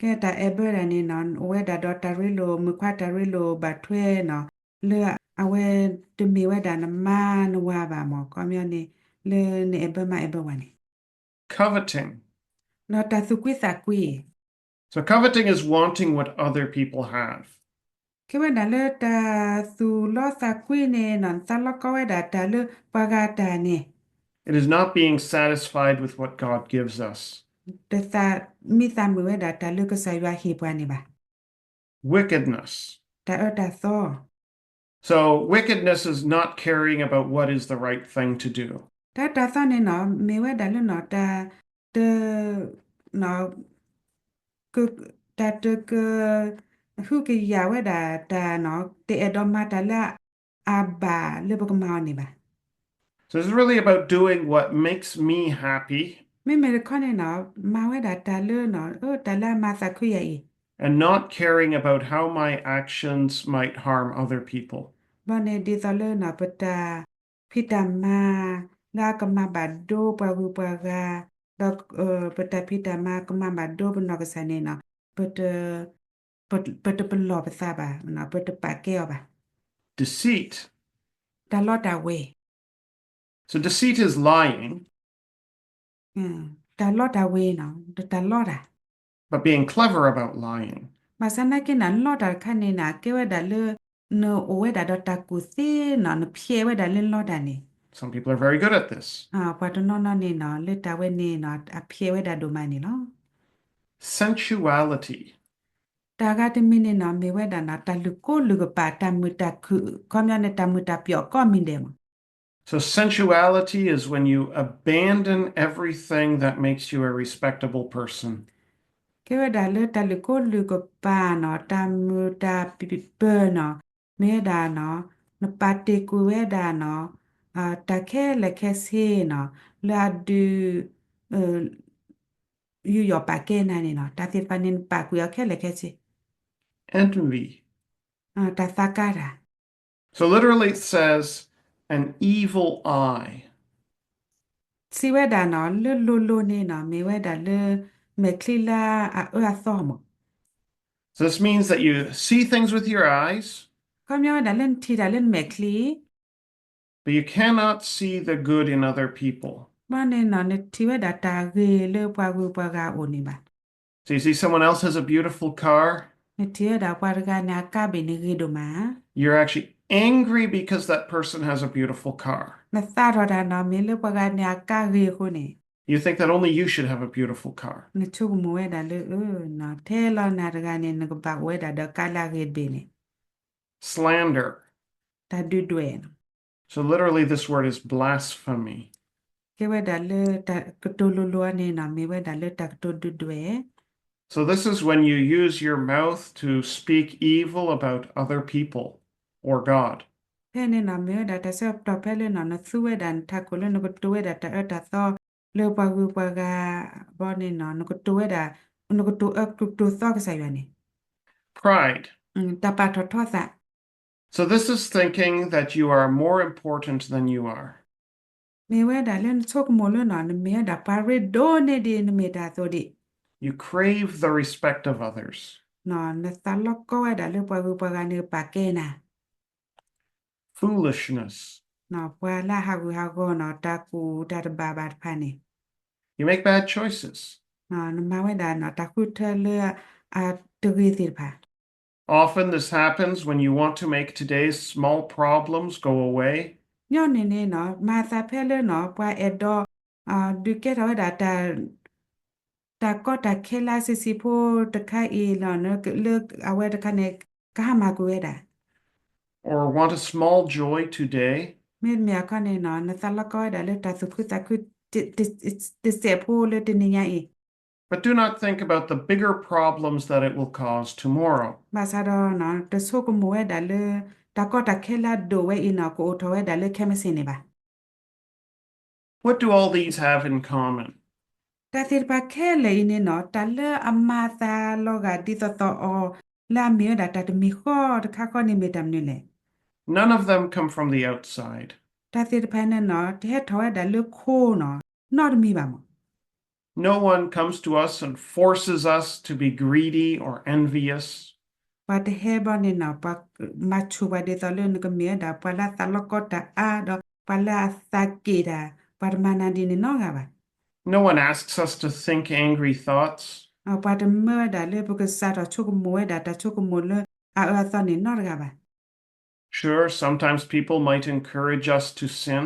ကဲတၢ်အဲၣ်ဘၢတၢ်န့ၣ် အိၣ်ဝဲဒၣ်ဒီးတၢ်ရ့လိာ် မုၣ်ခွါတၢ်ရ့လိာ်ဘၣ်ထွဲန့ၣ် လၢအဝဲတမ့ၢ်ဝဲဒၣ်နမါနဝၤဘၣ်မး ခီပညီန့ၣ် လၢနအဲၣ်ဘၢမါအဲၣ်ဘၢဝၤန့ၣ် Coveting. ဒီးတၢ်သူၣ်ကွံသးကွံ So coveting is wanting what other people have. ကဲဝဲဒၣ်လၢတၢ်သူၣ်လီသးကွံန့ၣ် နသးလီကီဝဲဒၣ်တၢ်လၢပှၤဂၤတၢ်န့ၣ် It is not being satisfied with what God gives us. တသးမံသးမုာ်ဝဲဒၣ်တၢ်လၢကစၢ်ယွၤဟ့ၣ်ပှၤန့ၣ်ဘၣ်. wickedness. တၢ်အၢတၢ်သီ So wickedness is not caring about what is the right thing to do. တၢ်အၢတၢ်သီန့ၣ်နီၤ မ့ၢ်ဝဲဒၣ်လၢနီၤ တၢ် တ နီၤ က တၢ်တက ဟုကယာ်ဝဲဒၣ်တၢ်နီၤ တအဲၣ်ဒိးမၤတၢ်လၢအဘၣ်လၢပကမၤအီၤန့ၣ်ဘၣ်. So it's really about doing what makes me happy မ့မ့ၢ်တခီန့ၣ်နီၤ မၤဝဲဒၣ်တၢ်လၢနီၤ အၢ တၢ်လၢအမၤသးခုယၤအံၤ and not caring about how my actions might harm other people. ဘၣ်န့ၣ်ဒ်သိးလၢနီၤ ပတၢ်ဖံးတၢ်မၤ လၢအကမၤဘၣ်ဒိပှၤဂုၤပှၤဂၤ ဒီး ပတၢ်ဖံးတၢ်မၤကမၤဘၣ်ဒိပနီၢ်ကစၢ်န့ၣ်နီၤ ပတ ပတပလီၢ်ပသးဘၣ်, ပတပာ်ကဲအီၤဘၣ်. Deceit. တၢ်လီတၢ်ဝ့ၤ. So deceit is lying. တၢ်လီတၢ်ဝ့ၤနီၤ, တၢ်လီတၢ်. But being clever about lying. ဘၣ်ဆၣ်နာ်က့န့ၣ် လီတၢ်တခါန့ၣ်န့ၣ် ကဲဝဲဒၣ်လၢ နအိၣ်ဝဲဒၣ်ဒီးတၢ်ကူၣ်သ့နီၤ, နဖျဲးဝဲဒၣ်လၢလီတၢ်န့ၣ်. Some people are very good at this. ပှၤတနီၤနီၤန့ၣ်နီၤ လၢတၢ်ဝဲန့ၣ်နီၤ အဖျဲးဝဲဒၣ်ဒိၣ်မးန့ၣ်လီၤ. Sensuality. တၢ်ဂၤတမံၤန့ၣ်နီၤ မ့ၢ်ဝဲဒၣ်နီၤ တၢ်လုၢ်ကိလုၢ်ကပာ် တၢ်မုာ်တၢ်ခုၣ် ခီပညီန့ၣ် တၢ်မုာ်တၢ်ပျီၣ်ကိးမံၤဒဲးမး. So sensuality is when you abandon everything that makes you a respectable person. ကဲဝဲဒၣ်လၢတၢ်လုၢ်ကိလုၢ်ကပာ်နီၤ တၢ်မုာ်တၢ်ပၢၢ်နီၤ မ့ၢ်ဝဲဒၣ်နီၤ နပာ်တ့ၢ်ကွံာ်ဝဲဒၣ်နီၤ တၢ်ခဲလၢာ်ခဲဆ့နီၤ လၢအဒုး ယူးယီၣ်ပာ်ကဲနၤန့ၣ်နီၤ တၢ်သ့ၣ်တဖၣ်န့ၣ် နပာ်ကွံာ်အီၤခဲလၢာ်ခဲဆ့ Envy. တၢ်သးကါတၢ် So literally it says, an evil eye. စံးဝဲဒၣ်နီၤ လၢလိၤလိၤန့ၣ်နီၤ မ့ၢ်ဝဲဒၣ်လၢ မဲာ်ချံလၢအအၢအသီမး. So this means that you see things with your eyes, ခီပညီဝဲဒၣ်လၢနထံၣ်တၢ်လၢနမဲာ်ချံ but you cannot see the good in other people. ဘၣ်န့ၣ်နီၤ နထံၣ်ဝဲဒၣ်တၢ်ဂ့ၤလၢပှၤဂုၤပှၤဂၤအအိၣ်န့ၣ်ဘၣ်. So you see someone else has a beautiful car. နထံၣ်ဝဲဒၣ်ပှၤတဂၤန့ၣ် အကါဘ့ၣ်န့ၣ်ဂ့ၤဒိၣ်မး. You're actually angry because that person has a beautiful car. နသးထီၣ်တၢ်နီၤ မ့ၢ်လၢပှၤဂၤန့ၣ်အကါဂ့ၤအဃိန့ၣ် You think that only you should have a beautiful car. နဆိကမိၣ်ဝဲဒၣ်လၢ အၢ နီၤ ထဲလီၤနၤတဂၤန့ၣ် နကဘၣ်အိၣ်ဝဲဒၣ်ဒီးကါလၢအဂ့ၤတဘ့ၣ်န့ၣ် Slander. တၢ်ဒုးဒွဲၣ်နီၤ. So literally this word is blasphemy. ကဲဝဲဒၣ်လၢတၢ်ကတိၤလိၤလိၤအံၤန့ၣ်နီၤ မ့ၢ်ဝဲဒၣ်လၢတၢ်ကတိၤဒုးဒွဲၣ် So this is when you use your mouth to speak evil about other people or God. ဖဲန့ၣ်နီၤ မ့ၢ်ဝဲဒၣ်တၢ်ဆၢကတီၢ်ဖဲလၢနီၤ နသူဝဲဒၣ်နထးခိၣ်လၢနကတိၤဝဲဒၣ်တၢ်အၢတၢ်သီ လၢပှၤဂုၤပှၤဂၤ ဘၣ်န့ၣ်နီၤ နကတိၤဝဲဒၣ် နကတိၤအၢကတိၤသီကစၢ်ယွၤန့ၣ် Pride. တၢ်ပာ်ထီၣ်ထီသး So this is thinking that you are more important than you are. မ့ၢ်ဝဲဒၣ်လၢနဆိကမိၣ်လၢနီၤ နမ့ၢ်ဝဲဒၣ်ပှၤရ့ဒိၣ်န့ၢ်ဒံးနမ့ၢ်တၢ်အသိးဒံး You crave the respect of others. နသးလီကီဝဲဒၣ်လၢပှၤဂုၤပှၤဂၤန့ၣ်ကပာ်ကဲနၤ Foolishness. ပှၤလၢအဟးဂူာ်ဟးဂီၤနီၤ တၢ်ကူၣ်တၢ်တဘၣ်ဘၣ်တဖၣ်န့ၣ် You make bad choices. နမၤဝဲဒၣ်နီၤ တၢ်ဃုထၢလၢအတဂ့ၤသ့ၣ်တဖၣ် Often this happens when you want to make today's small problems go away. ညီနုၢ်န့ၣ်နီၤ မၤသးဖဲလၢနီၤ ပှၤအဲၣ်ဒိး ဒုးကဲထီၣ်ဝဲဒၣ် တၢ်ကီတၢ်ခဲလၢဆံးဆံးဖိတခါအံၤလီၤ လၢအဝဲတခါန့ၣ် ကဟါမၢ်ကွံာ်ဝဲဒၣ် Or want a small joy today. မ့တမ့ၢ်အခီန့ၣ်နီၤ နသးလီကီဝဲဒၣ်လၢတၢ်သူၣ်ခုသးခု တစဲးဖိလၢတနံၤညါအံၤ But do not think about the bigger problems that it will cause tomorrow. ဘၣ်ဆၣ်ဒီး တဆိကမိၣ်ဝဲဒၣ်လၢ တၢ်ကီတၢ်ခဲလၢအဒိၣ်ဝဲအံၤနီၤ ကအိၣ်ထီၣ်ဝဲဒၣ်လၢခဲမုၢ်ဆ့ၣ်န့ၣ်ဘၣ် What do all these have in common? တၢ်သ့ၣ်တဖၣ်ခဲလၢာ်အံၤန့ၣ်နီၤ တၢ်လၢအမၤသးလီၤဂာ်ဒ်သိးသိးအီၤ လၢအမ့ၢ်ဝဲဒၣ်တၢ်တမံၤဃီတခါဃီန့ၣ်မ့ၢ်တၢ်မနုၤလဲၣ် None of them come from the outside. တၢ်သ့ၣ်တဖၣ်န့ၣ်နီၤ တဟဲထီၣ်ဝဲဒၣ်လၢခိနီၤ နီတမံၤဘၣ်မး No one comes to us and forces us to be greedy or envious. ပှၤတဟဲဘၣ်န့ၣ်နီၤ ပှၤမၤဆူၣ်ပှၤဒ်သိးလၢနကမ့ၢ်ဝဲဒၣ် ပှၤလၢအသးလီကီတၢ်အါ ဒီးပှၤလၢအသးက့ၣ်တၢ် ပှၤတမၤနၤဒ်န့ၣ်နီတဂၤဘၣ် No one asks us to think angry thoughts. ပှၤတမၢဝဲဒၣ်လၢပကစးထီၣ်ဆိကမိၣ်ဝဲဒၣ် တၢ်ဆိကမိၣ်လၢအအၢအသီန့ၣ်နီတဂၤဘၣ် Sure, sometimes people might encourage us to sin.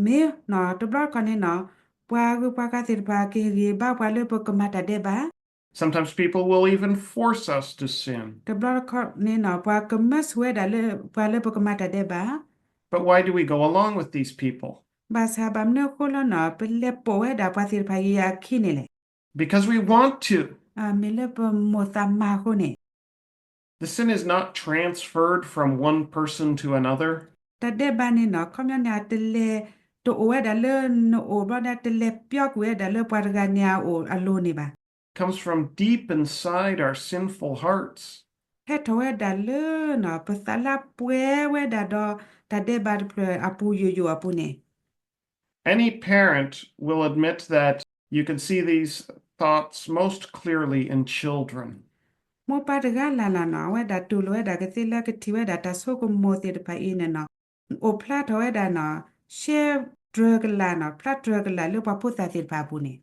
မ့ၢ်နီၤ တဘျီတခီၣ်န့ၣ်နီၤ ပှၤဂုၤပှၤဂၤသ့ၣ်တဖၣ်ကဟ့ၣ်ဂံၢ်ဘါပှၤလၢပကမၤတၢ်ဒဲးဘး Sometimes people will even force us to sin. တဘျီတခီၣ်န့ၣ်နီၤ ပှၤကမၢဆူၣ်ဝဲဒၣ်လၢ ပှၤလၢပကမၤတၢ်ဒဲးဘး. But why do we go along with these people? ဘၣ်ဆၣ်ဘၣ်မနုၤအဃိလၢနီၤ ပလဲၤပိာ်ဝဲဒၣ်ပှၤသ့ၣ်တဖၣ်အခံန့ၣ်လဲၣ်. Because we want to. မ့ၢ်လၢပမိၣ်သးမၤအဃိန့ၣ်. The sin is not transferred from one person to another. တၢ်ဒဲးဘးန့ၣ်နီၤ ခီပညီန့ၣ် အတလဲၤ တအိၣ်ဝဲဒၣ်လၢနအိၣ်ဘျီဒီး တလဲၤပျီကွံာ်ဝဲဒၣ်လၢပှၤတဂၤန့ၣ်အအိၣ်အလိၤန့ၣ်ဘၣ်. Comes from deep inside our sinful hearts. ဟဲထီၣ်ဝဲဒၣ်လၢနီၤ ပသးလၢပှဲၤဝဲဒၣ်ဒီး တၢ်ဒဲးဘးတဖျၢၣ်အပူၤယိာ်ယိာ်အပူၤန့ၣ်. Any parent will admit that you can see these thoughts most clearly in children. မိၢ်ပၢ်တဂၤလၢ်လၢ်နီၤ အဝဲဒၣ်တူၢ်လိာ်ဝဲဒၣ်ကသ့လၢ ကထံၣ်ဝဲဒၣ်တၢ်ဆိကမိၣ်သ့ၣ်တဖၣ်အံၤန့ၣ်နီၤ အိၣ်ဖျါထီၣ်ဝဲဒၣ်နီၤ ရှဲတြၢၤကလာ်နီၤ ဖျါတြၢၤကလာ်လၢပှၤဖိသၣ်သ့ၣ်တဖၣ်အပူၤန့ၣ်.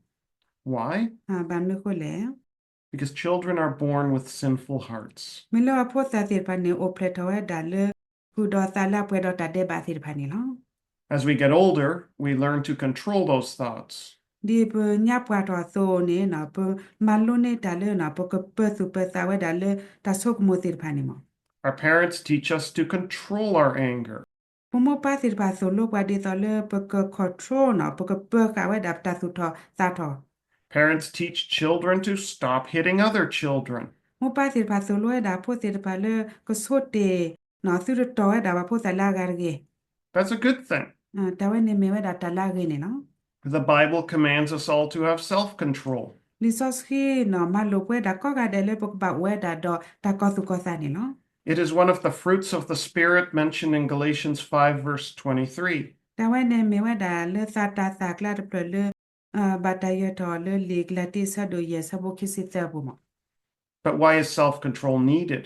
Why? ဘၣ်မနုၤအဃိလဲၣ်. Because children are born with sinful hearts. မ့ၢ်လၢပှၤဖိသၣ်သ့ၣ်တဖၣ်န့ၣ် အိၣ်ဖျဲၣ်ထီၣ်ဝဲဒၣ်လၢ ဃုာ်ဒီးသးလၢအပှဲၤဒီးတၢ်ဒဲးဘးသ့ၣ်တဖၣ်န့ၣ်လီၤ. As we get older, we learn to control those thoughts. ဒ်ပညါပှၢ်ထီၣ်အသိးန့ၣ် ပမၤလိန့ၢ်တၢ်လၢ ပကပၢၤသူၣ်ပၢၤသးဝဲဒၣ်လၢတၢ်ဆိကမိၣ်သ့ၣ်တဖၣ်န့ၣ်မး. Our parents teach us to control our anger. ပမိၢ်ပၢ်သ့ၣ်တဖၣ်သိၣ်လိပှၤဒ်သိးလၢပက control နီၤ ပကပၢၤဃာ်ဝဲဒၣ်ပတၢ်သူၣ်ထီၣ်သးထီၣ်. Parents teach children to stop hitting other children. မိၢ်ပၢ်သ့ၣ်တဖၣ်သိၣ်လိဝဲဒၣ်ဖိသ့ၣ်တဖၣ်လၢ ကဆိတ့ၢ်နီၤ သုတတီၢ်ဝဲဒၣ်ပှၤဖိသၣ်လၢအဂၤတဂ့ၤ. That's a good thing. တၢ်ဝဲန့ၣ်မ့ၢ်ဝဲဒၣ်တၢ်လၢအဂ့ၤန့ၣ်လီၤ. The Bible commands us all to have self-control. လံာ်စီဆှံနီၤ မၤလိာ်ပဝဲဒၣ်ကိးဂၤဒဲးလၢပကဘၣ်အိၣ်ဝဲဒၣ်ဒီးတၢ်ကီၤသူၣ်ကီၤသးန့ၣ်လီၤ. It is one of the fruits of the Spirit mentioned in Galatians five, verse twenty-three. တၢ်ဝဲန့ၣ်မ့ၢ်ဝဲဒၣ်လၢသးတၢ်သၣ်ကျါတဖျၢၣ်လၢ ဘၣ်တၢ်ယၢၤထီၣ်လၢလံာ်ကလၤတံ အဆၢဒိၣ်ယဲၢ် အဆၢဖိခံဆံသၢအပူၤမး. But why is self-control needed?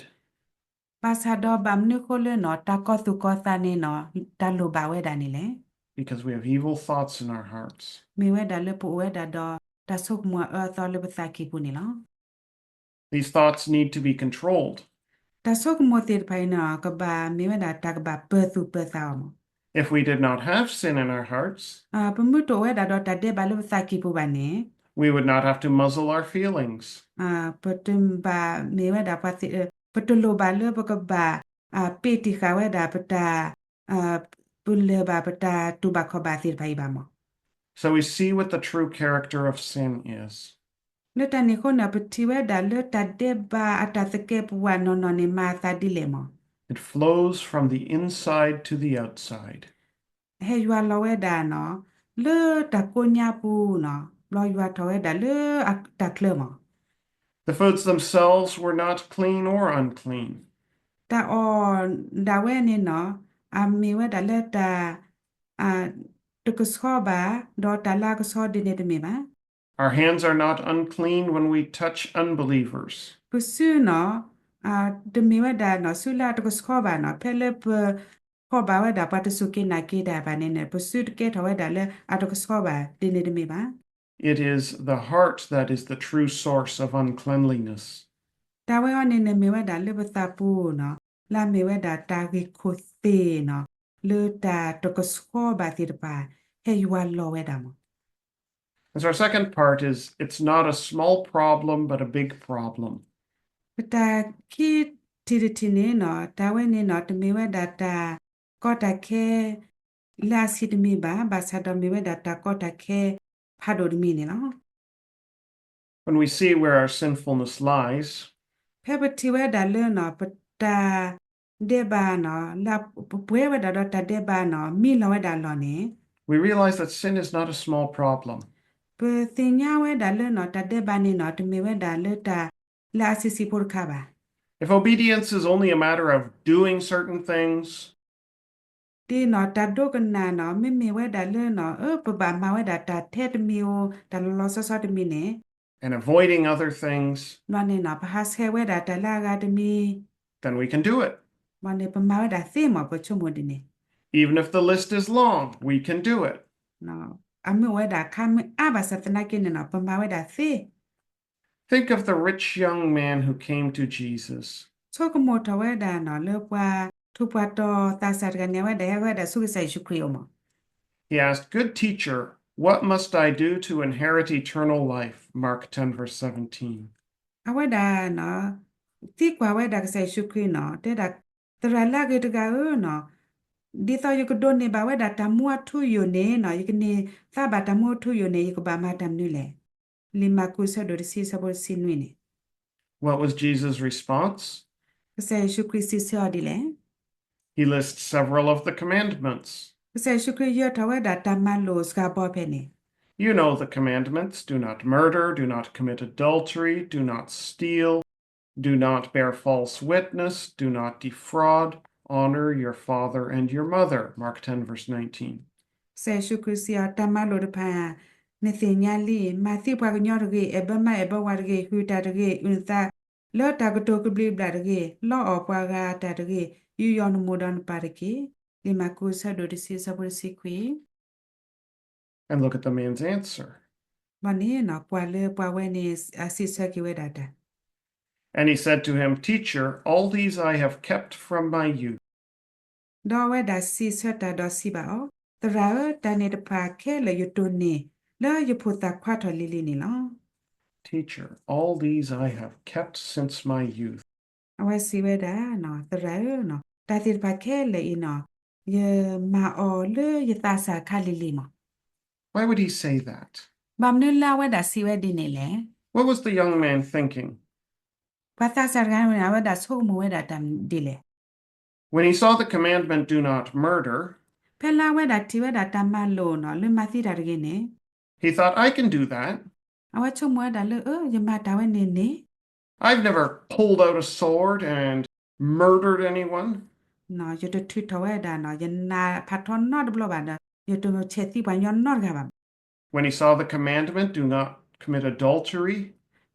ဘၣ်ဆၣ်ဒီးဘၣ်မနုၤအဃိလၢနီၤ တၢ်ကီၤသူၣ်ကီၤသးန့ၣ်နီၤ တၢ်လိၣ်ဘၣ်ဝဲဒၣ်န့ၣ်လဲၣ်. Because we have evil thoughts in our hearts. မ့ၢ်ဝဲဒၣ်လၢပအိၣ်ဝဲဒၣ်ဒီး တၢ်ဆိကမိၣ်အအၢအသီလၢပသးကံၢ်ပူၤန့ၣ်လီၤ. These thoughts need to be controlled. တၢ်ဆိကမိၣ်သ့ၣ်တဖၣ်အံၤနီၤ ကဘၣ်မ့ၢ်ဝဲဒၣ်တၢ်ကဘၣ်ပၢၤသူၣ်ပၢၤသးအီၤမး. If we did not have sin in our hearts, ပမ့ၢ်တအိၣ်ဝဲဒၣ်ဒီးတၢ်ဒဲးဘးလၢပသးကံၢ်ပူၤဘၣ်န့ၣ် we would not have to muzzle our feelings. ပတဘၣ်မ့ၢ်ဝဲဒၣ်ပှၤသ့ၣ်, ပတလိၣ်ဘၣ်လၢပကဘၣ် ပ့ၢ်တံၢ်ဃာ်ဝဲဒၣ်ပတၢ် ပလၢၢ်ဘၣ်ပတၢ်တူၢ်ဘၣ်ခီၣ်ဘၣ်သ့ၣ်တဖၣ်အံၤဘၣ်မး. So we see what the true character of sin is. လၢတၢ်န့ၣ်အဃိန့ၣ် ပထံၣ်ဝဲဒၣ်လၢတၢ်ဒဲးဘးအတၢ်သကဲးပဝးနီၢ်နီၢ်န့ၣ် မၤအသးဒ်လဲၣ်မး. It flows from the inside to the outside. ဟဲယွၤလီၤဝဲဒၣ်နီၤ လၢတၢ်ကိးညါပူၤနီၤ ဘျီယွၤထီၣ်ဝဲဒၣ်လၢတၢ်ချၢမး. The foods themselves were not clean or unclean. တၢ်အီၣ်ဒၣ်ဝဲန့ၣ်နီၤ အမ့ၢ်ဝဲဒၣ်လၢတၢ် တကဆှီဘၣ် ဒီးတၢ်လၢအကဆှီဒ်န့ၣ်တမ့ၢ်ဘၣ်. Our hands are not unclean when we touch unbelievers. ပစုနီၤ တမ့ၢ်ဝဲဒၣ်နီၤ စုလၢအတကဆှီဘၣ်နီၤ ဖဲလၢပ ဖီၣ်ဘၣ်ဝဲဒၣ်ပှၤတစူၢ်က့ၤနာ်က့ၤတၢ်ဘၣ်န့ၣ်န့ၣ် ပစုတကဲထီၣ်ဝဲဒၣ်လၢအတကဆှီဘၣ်ဒ်န့ၣ်တမ့ၢ်ဘၣ်. It is the heart that is the true source of uncleanliness. တၢ်ဝဲအံၤန့ၣ်န့ၣ်မ့ၢ်ဝဲဒၣ်လၢပသးပူၤနီၤ လၢအမ့ၢ်ဝဲဒၣ်တၢ်ဂ့ၢ်ခိၣ်သ့ၣ်နီၤ လၢတၢ်တကဆှီဘၣ်သ့ၣ်တဖၣ် ဟဲယွၤလီၤဝဲဒၣ်မး. And so our second part is, it's not a small problem, but a big problem. ပတၢ်ခံထံၣ်တထံၣ်န့ၣ်နီၤ တၢ်ဝဲန့ၣ်နီၤ တမ့ၢ်ဝဲဒၣ်တၢ်ကီတၢ်ခဲ လၢအဆံးတမံၤဘၣ်, ဘၣ်ဆၣ်ဒီးမ့ၢ်ဝဲဒၣ်တၢ်ကီတၢ်ခဲဖးဒိၣ်တမံၤန့ၣ်လီၤ. When we see where our sinfulness lies, ဖဲပထံၣ်ဝဲဒၣ်လၢနီၤ ပတၢ်ဒဲးဘးနီၤ လၢပပှဲၤဝဲဒၣ်ဒီးတၢ်ဒဲးဘးနီၤ မံလီၤဝဲဒၣ်အလီၢ်န့ၣ် we realize that sin is not a small problem. ပသ့ၣ်ညါဝဲဒၣ်လၢနီၤ တၢ်ဒဲးဘးန့ၣ်နီၤ တမ့ၢ်ဝဲဒၣ်လၢတၢ်လၢအဆံးဆံးဖိတခါဘၣ်. If obedience is only a matter of doing certain things, ဒ်နီၤ တၢ်ဒိကနၣ်နီၤ မ့မ့ၢ်ဝဲဒၣ်လၢနီၤ အၢ ပဘၣ်မၤဝဲဒၣ်တၢ်ထဲတမံၤဧိၤ တၢ်လီၤလီၤဆီဆီတမံၤန့ၣ် and avoiding other things, ဘျီန့ၣ်နီၤ ပဟးဆှဲးဝဲဒၣ်တၢ်လၢအဂၤတမံၤ then we can do it. ဘျီန့ၣ် ပမၤဝဲဒၣ်သ့မး ပဆိကမိၣ်ဒ်န့ၣ်. Even if the list is long, we can do it. အမ့ၢ်အိၣ်ဝဲဒၣ်ခါမ့ၢ်အါဘၣ်ဆၣ်သနာ်က့န့ၣ်နီၤ ပမၤဝဲဒၣ်သ့ Think of the rich young man who came to Jesus. ဆိကမိၣ်ထီၣ်ဝဲဒၣ်နီၤ လၢပှၤထူးပှၤတီၤသးစၢ်တဂၤန့ၣ် အဝဲဒၣ်ဟဲဝဲဒၣ်ဆူကစၢ်ယ့ၣ်ၡူးခရံာ်အအိၣ်မး. He asked, Good teacher, what must I do to inherit eternal life? Mark ten, verse seventeen. အဝဲဒၣ်နီၤ သံကွၢ်ဝဲဒၣ်ကစၢ်ယ့ၣ်ၡူးခရံာ်နီၤ တဲဒၣ် သရၣ်လၢအဂ့ၤတဂၤဧၢနီၤ ဒ်သိးယကဒိးန့ၢ်ဘၣ်ဝဲဒၣ်တၢ်မူအထူအယိာ်န့ၣ်နီၤ ယကန့ၢ်သါဘၣ်တၢ်မူအထူအယိာ်န့ၣ် ယကဘၣ်မၤတၢ်မနုၤလဲၣ်. လံာ်မၢ်ကူး ဆၢဒိၣ်တဆံ ဆၢဖိတဆံနွံန့ၣ် What was Jesus' response? ကစၢ်ယ့ၣ်ၡူးခရံာ်စံးဆၢအီၤဒ်လဲၣ်. He lists several of the commandments. ကစၢ်ယ့ၣ်ၡူးခရံာ်ယၢၤထီၣ်ဝဲဒၣ်တၢ်မၤလိာ်စှၤဘီဖဲန့ၣ် You know the commandments. Do not murder, do not commit adultery, do not steal, do not bear false witness, do not defraud, honor your father and your mother. Mark ten, verse nineteen. ကစၢ်ယ့ၣ်ၡူးခရံာ်စံးအီၤ တၢ်မၤလိာ်တဖၣ် နသ့ၣ်ညါလံ, မၤသံပှၤကညီတဂ့ၤ, အဲၣ်ဘၢမါအဲၣ်ဘၢဝၤတဂ့ၤ, ဟုၣ်တၢ်တဂ့ၤ, အုၣ်နသးလၢတၢ်ကတိၤကဘျံးကဘျၣ်တဂ့ၤ, လီအီၣ်ပှၤဂၤအတၢ်တဂ့ၤ, ယူးယီၣ်နမိၢ်ဒီးနပၢ်တက့ၢ်. လံာ်မၢ်ကူး ဆၢဒိၣ်တဆံ ဆၢဖိတဆံခွံ And look at the man's answer. ဘၣ်န့ၣ်နီၤ ကွၢ်လၢပှၤဝဲန့ၣ် အစံးဆၢက့ၤဝဲဒၣ်တၢ် And he said to him, Teacher, all these I have kept from my youth. ဒီးအဝဲဒၣ်စံးဆၢတၢ်ဒီးစံးဘၣ်အီၤ, သရၣ်ဧၢ, တၢ်န့ၣ်တဖၣ်ခဲလၢာ်ယတိၢ်န့ၢ် လၢယဖိသၣ်ခွါထီၣ်လံၤလံၤန့ၣ်လီၤ. Teacher, all these I have kept since my youth. အဝဲစံးဝဲဒၣ်, သရၣ်ဧၢ, တၢ်သ့ၣ်တဖၣ်ခဲလၢာ်အံၤနီၤ ယမၤအီၤလၢယသးစၢ်အခါလံၤလံၤမး. Why would he say that? ဘၣ်မနုၤလၢအဝဲဒၣ်စံးဝဲဒ်န့ၣ်လဲၣ်. What was the young man thinking? ပှၤသးစၢ်တဂၤန့ၣ် အဝဲဒၣ်ဆိကမိၣ်ဝဲဒၣ်တၢ်ဒ်လဲၣ်. When he saw the commandment, Do not murder, ဖဲလၢအဝဲဒၣ်ထံၣ်ဝဲဒၣ်တၢ်မၤလိာ်နီၤ လၢမၤသံတၢ်တဂ့ၤန့ၣ် he thought, I can do that. အဝဲဆိကမိၣ်ဝဲဒၣ်လၢ အၢ ယမၤတၢ်ဝဲန့ၣ်န့ၣ် I've never pulled out a sword and murdered anyone. ယတထုးထီၣ်ဝဲဒၣ်နီၤ ယနးဖးထီနီတဘျီဘၣ်ဒီး ယတဆဲးသံပှၤညီနီတဂၤဘၣ်. When he saw the commandment, Do not commit adultery,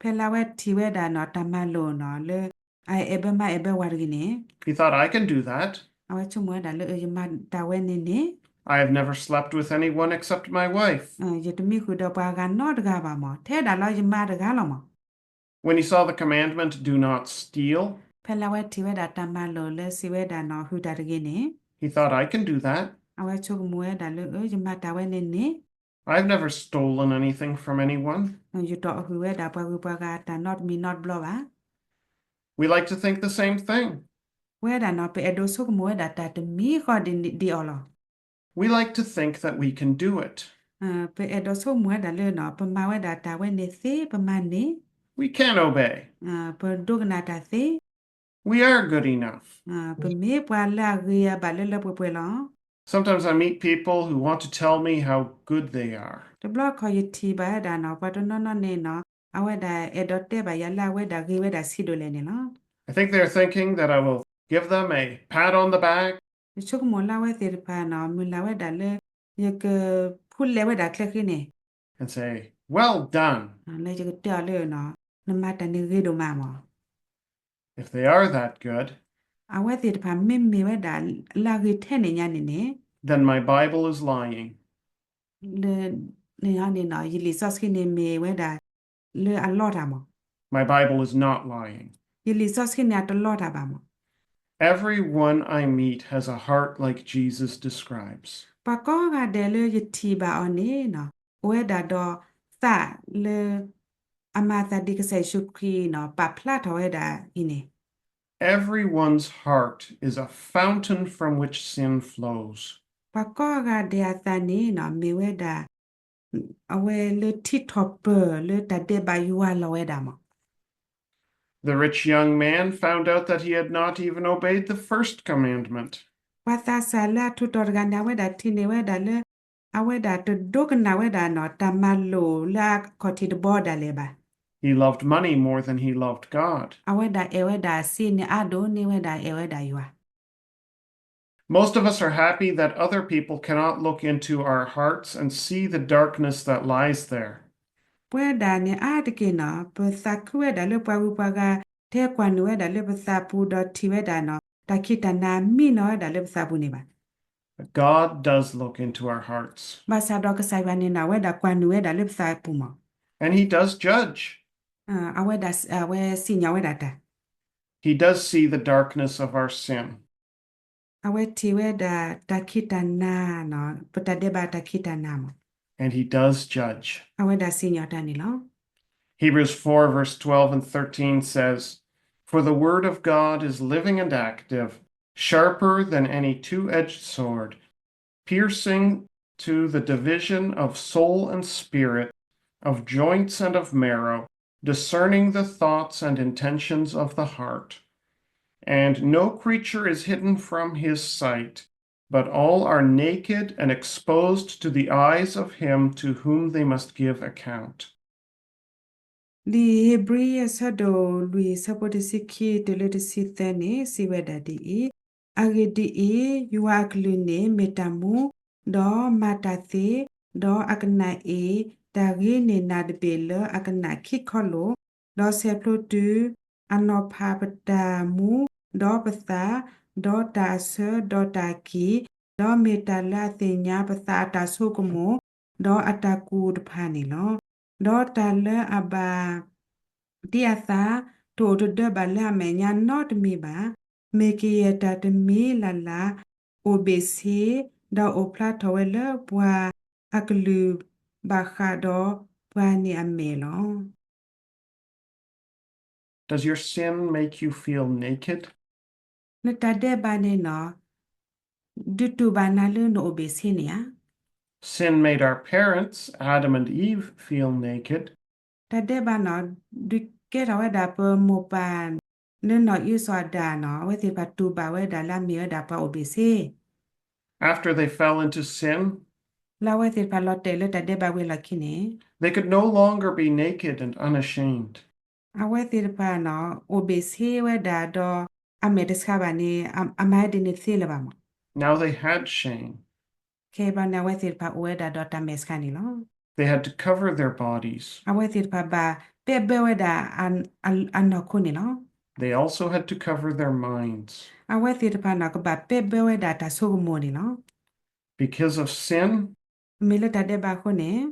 ဖဲလၢအဝဲထံၣ်ဝဲဒၣ်နီၤ တၢ်မၤလိာ်နီၤ လၢအအဲၣ်ဘၢမါအဲၣ်ဘၢဝၤတဂ့ၤန့ၣ် he thought, I can do that. အဝဲဆိကမိၣ်ဝဲဒၣ်လၢ အၢ ယမၤတၢ်ဝဲန့ၣ်န့ၣ် I have never slept with anyone except my wife. ယတမံဃုာ်ဒီးပှၤဂၤနီတဂၤဘၣ်မး ထဲဒၣ်လီၤယမါတဂၤလီၤမး. When he saw the commandment, Do not steal, ဖဲလၢအဝဲထံၣ်ဝဲဒၣ်တၢ်မၤလိာ်လၢစံးဝဲဒၣ်နီၤ ဟုၣ်တၢ်တဂ့ၤန့ၣ် he thought, I can do that. အဝဲဆိကမိၣ်ဝဲဒၣ်လၢ အၢ ယမၤတၢ်ဝဲန့ၣ်န့ၣ် I've never stolen anything from anyone. ယတအီၣ်ဟုၣ်ဝဲဒၣ်ပှၤဂုၤပှၤဂၤအတၢ်နီတမံၤနီတဘျီဘၣ်. We like to think the same thing. ပဝဲဒၣ်နီၤ ပအဲၣ်ဒိးဆိကမိၣ်ဝဲဒၣ်တၢ်တမံၤဃီဒ်အီၤလီၤ. We like to think that we can do it. ပအဲၣ်ဒိးဆိကမိၣ်ဝဲဒၣ်လၢ ပမၤဝဲဒၣ်တၢ်ဝဲန့ၣ်သ့ ပမၤန့ၢ် We can obey. ပဒိကနၣ်တၢ်သ့ We are good enough. ပမ့ၢ်ပှၤလၢအဂ့ၤအဘၣ်လၢလၢပှဲၤပှဲၤလီၤ. Sometimes I meet people who want to tell me how good they are. တဘျီခီၣ်ယထံၣ်ဘၣ်ဝဲဒၣ်နီၤ ပှၤတနီၤနီၤန့ၣ်နီၤ အဝဲဒၣ်အဲၣ်ဒိးတဲဘၣ်ယၤလၢအဝဲဒၣ်ဂ့ၤဝဲဒၣ်ဆံးဒိၣ်လဲၣ်န့ၣ်လီၤ. I think they're thinking that I will give them a pat on the back ယဆိကမိၣ်လၢအဝဲသ့ၣ်တဖၣ်နီၤ မုၢ်လၢ်ဝဲဒၣ်လၢ ယကဖူလဲၣ်ဝဲဒၣ်ချၢဃံန့ၣ် and say, Well done. လၢယကတဲအီၤလၢ နမၤတၢ်န့ၣ်ဂ့ၤဒိၣ်မးမး. If they are that good, အဝဲသ့ၣ်တဖၣ်မ့မ့ၢ်ဝဲဒၣ်လၢအဂ့ၤထဲန့ၣ်ညါန့ၣ်န့ၣ် then my Bible is lying. န့ၣ် ယလံာ်စီဆှံန့ၣ်မ့ၢ်ဝဲဒၣ်လၢအလီတၢ်မး. My Bible is not lying. ယလံာ်စီဆှံန့ၣ်အတလီတၢ်ဘၣ်မး. Everyone I meet has a heart like Jesus describes. ပှၤကိးဂၤဒဲးလၢယထံၣ်ဘၣ်အီၤန့ၣ်နီၤ အိၣ်ဝဲဒၣ်ဒီးသးလၢ အမၤအသးဒ်ကစၢ်ယ့ၣ်ၡူးခရံာ်နီၤ ပာ်ဖျါထီၣ်ဝဲဒၣ်အံၤန့ၣ် Everyone's heart is a fountain from which sin flows. ပှၤကိးဂၤဒဲးအသးန့ၣ်နီၤ မ့ၢ်ဝဲဒၣ် အဝဲလၢထံထီၣ်ပၢၢ်လၢတၢ်ဒဲးဘးယွၤလီၤဝဲဒၣ်မး. The rich young man found out that he had not even obeyed the first commandment. ပှၤသးစၢ်လၢအထူးတီၤတဂၤန့ၣ် အဝဲဒၣ်ထံၣ်န့ၢ်ဝဲဒၣ်လၢ အဝဲဒၣ်တဒိကနၣ်ဝဲဒၣ်နီၤ တၢ်မၤလိာ်လၢအခီၣ်ထံးတဘီဒၣ်လဲာ်ဘၣ်. He loved money more than he loved God. အဝဲဒၣ်အဲၣ်ဝဲဒၣ်စ့န့ၣ်အါဒိၣ်န့ၢ်ဝဲဒၣ်အဲၣ်ဝဲဒၣ်ယွၤ Most of us are happy that other people cannot look into our hearts and see the darkness that lies there. ပဝဲဒၣ်န့ၣ်အါတက့ၢ်နီၤ ပသးခုဝဲဒၣ်လၢပှၤဂုၤပှၤဂၤ ထဲကွၢ်နုာ်ဝဲဒၣ်လၢပသးပူၤ ဒီးထံၣ်ဝဲဒၣ်နီၤ တၢ်ခံးတၢ်နၤမံနီၤဝဲဒၣ်လၢပသးပူၤန့ၣ်ဘၣ်. But God does look into our hearts. ဘၣ်ဆၣ်ဒီးကစၢ်ယွၤန့ၣ်နီၤ အဝဲဒၣ်ကွၢ်နုာ်ဝဲဒၣ်လၢပသးပူၤမး. And he does judge. အဝဲဒၣ် အဝဲစံၣ်ညီၣ်ဝဲဒၣ်တၢ် He does see the darkness of our sin. အဝဲထံၣ်ဝဲဒၣ်တၢ်ခံးတၢ်နၤနီၤ ပတၢ်ဒဲးဘးတၢ်ခံးတၢ်နၤမး. And he does judge. အဝဲဒၣ်စံၣ်ညီၣ်တၢ်န့ၣ်လီၤ. Hebrews four, verse twelve and thirteen says, "For the word of God is living and active, sharper than any two-edged sword, piercing to the division of soul and spirit, of joints and of marrow, discerning the thoughts and intentions of the heart. And no creature is hidden from his sight, but all are naked and exposed to the eyes of him to whom they must give account." လံာ်ဧ့ၤဘြံၤအဆၢဒိၣ်လွံၢ် အဆၢဖိတဆံခံတုၤလၢတဆံသၢန့ၣ် စံးဝဲဒၣ်ဒ်အံၤ, အဂ့ၢ်ဒ်အံၤ, ယွၤအကလုၢ်န့ၣ်မ့ၢ်တၢ်မူ, ဒီးမၤတၢ်သ့, ဒီးအကနၣ်အ့ၣ်တၢ်ဂ့ၤန့ၢ်နၤတဘ့ၣ်လၢအကနၣ်ခံခီလိာ်, ဒီးဆဲးဖျိတုၤအနီၤဖးပတၢ်မူ, ဒီးပသး, ဒီးတၢ်အဆၢ, ဒီးတၢ်အကံၢ်, ဒီးမ့ၢ်တၢ်လၢအသ့ၣ်ညါပသးအတၢ်ဆိကမိၣ်, ဒီးအတၢ်ကူၣ်တဖၣ်န့ၣ်လီၤ. ဒီးတၢ်လၢအဘၣ် ဒ်အသး တအိၣ်တဒၢဘၣ်လၢအမဲာ်ညါနီတမံၤဘၣ်. မ့ၢ်ကယဲၢ်တၢ်တမံၤလၢ်လၢ် အိၣ်ဘ့ၣ်ဆ့, ဒီးအိၣ်ဖျါထီၣ်ဝဲလၢပှၤအကလုၢ်ဘၣ်ဃးဒီးပှၤန့ၣ်အမဲာ်လီၤ. Does your sin make you feel naked? နတၢ်ဒဲးဘးန့ၣ်နီၤ ဒုးတူၢ်ဘၣ်နၤလၢနအိၣ်ဘ့ၣ်ဆ့န့ၣ်ဧါ. Sin made our parents, Adam and Eve, feel naked. တၢ်ဒဲးဘးနီၤ ဒုးကဲထီၣ်ဝဲဒၣ်ပမိၢ်ပၢ် လၢနီၢ်အံၣ်စီၤအၤဒၣ်နီၤ အဝဲသ့ၣ်တဖၣ်တူၢ်ဘၣ်ဝဲဒၣ်လၢအမ့ၢ်ဝဲဒၣ်ပှၤအိၣ်ဘ့ၣ်ဆ့. After they fell into sin, လၢအဝဲသ့ၣ်တဖၣ်လီၤတဲာ်လၢတၢ်ဒဲးဘးဝံၤအလီၢ်ခံန့ၣ် they could no longer be naked and unashamed. အဝဲသ့ၣ်တဖၣ်နီၤ အိၣ်ဘ့ၣ်ဆ့ဝဲဒၣ်ဒီး အမဲာ်တဆှးဘၣ်န့ၣ် အ အမၤဝဲဒ်န့ၣ်တသ့လၢၤဘၣ်မး. Now they had shame. ခဲအံၤဘျီန့ၣ် အဝဲသ့ၣ်တဖၣ်အိၣ်ဝဲဒၣ်ဒီးတၢ်မဲာ်ဆှးန့ၣ်လီၤ. They had to cover their bodies. အဝဲသ့ၣ်တဖၣ်ဘၣ်ပဲဘၢဝဲဒၣ် အ အ အနီၢ်ခိန့ၣ်လီၤ. They also had to cover their minds. အဝဲသ့ၣ်တဖၣ်နီၤ ကဘၣ်ပဲဘၢဝဲဒၣ်တၢ်ဆိကမိၣ်န့ၣ်လီၤ. Because of sin, မ့ၢ်လၢတၢ်ဒဲးဘးအဃိန့ၣ်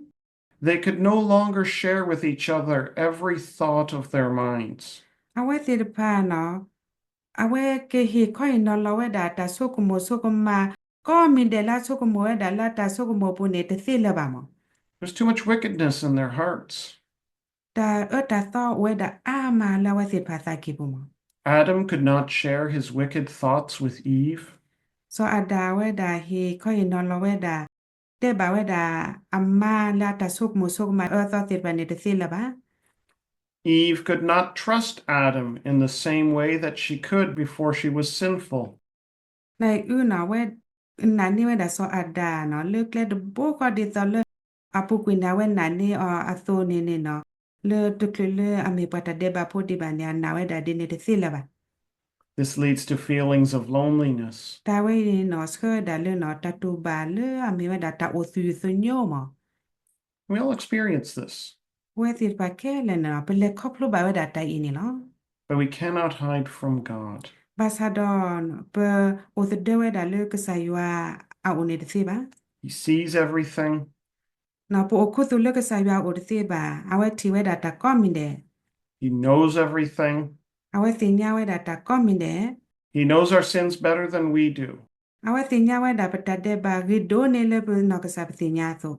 they could no longer share with each other every thought of their minds. အဝဲသ့ၣ်တဖၣ်နီၤ အဝဲကဟ့ၣ်ခီဟ့ၣ်နီၤလီၤဝဲဒၣ်တၢ်ဆိကမိၣ်ဆိကမး ကိးမံၤဒဲးလၢအဆိကမိၣ်ဝဲဒၣ်လၢတၢ်ဆိကမိၣ်အပူၤန့ၣ် တသ့လၢၤဘၣ်မး. There's too much wickedness in their hearts. တၢ်အၢတၢ်သီအိၣ်ဝဲဒၣ်အါမးလၢအဝဲသ့ၣ်တဖၣ်အသးကံၢ်ပူၤမး. Adam could not share his wicked thoughts with Eve. စီၤအၤဒၣ်ဝဲဒၣ် ဟ့ၣ်ခီဟ့ၣ်နီၤလီၤဝဲဒၣ် တဲဘၣ်ဝဲဒၣ် အမါလၢအတၢ်ဆိကမိၣ်ဆိကမးအၢသီသ့ၣ်တဖၣ်န့ၣ် တသ့လၢၤဘၣ်. Eve could not trust Adam in the same way that she could before she was sinful. နအံၤအုနီၤ အဝဲနာ်န့ၢ်ဝဲဒၣ်စီၤအၤဒၣ်နီၤ လၢကျဲတဘိဃီဒ်သိးလၢ အပူၤကွံာ်န့ၣ် အဝဲနာ်န့ၢ်အီၤအသိးန့ၣ်န့ၣ်နီၤ လၢတချုးလၢအမ့ၢ်ပှၤတၢ်ဒဲးဘးဖိဒံးဘၣ်န့ၣ် အနာ်ဝဲဒၣ်ဒ်န့ၣ်တသ့လၢၤဘၣ်. This leads to feelings of loneliness. တၢ်ဝဲအံၤနီၤ ဆှၢဝဲဒၣ်လၢနီၤ တၢ်တူၢ်ဘၣ်လၢအမ့ၢ်ဝဲဒၣ်တၢ်အိၣ်သူၣ်သညိမး. We all experience this. ပဝဲသ့ၣ်တဖၣ်ခဲလၢာ်န့ၣ်နီၤ ပလဲၤခီဖျိဘၣ်ဝဲဒၣ်တၢ်အံၤန့ၣ်လီၤ. But we cannot hide from God. ဘၣ်ဆၣ်ဒီး ပအိၣ်သဒၢဝဲဒၣ်လၢကစၢ်ယွၤအအိၣ်န့ၣ်တသ့ဘၣ်. He sees everything. နီၤ ပအိၣ်ခူသူၣ်လၢကစၢ်ယွၤအအိၣ်တသ့ဘၣ်. အဝဲထံၣ်ဝဲဒၣ်တၢ်ကိးမံၤဒဲး. He knows everything. အဝဲသ့ၣ်ညါဝဲဒၣ်တၢ်ကိးမံၤဒဲး. He knows our sins better than we do. အဝဲသ့ၣ်ညါဝဲဒၣ်ပတၢ်ဒဲးဘးဂ့ၤဒိၣ်န့ၢ်လၢပနီၢ်ကစၢ်ပသ့ၣ်ညါအသိး.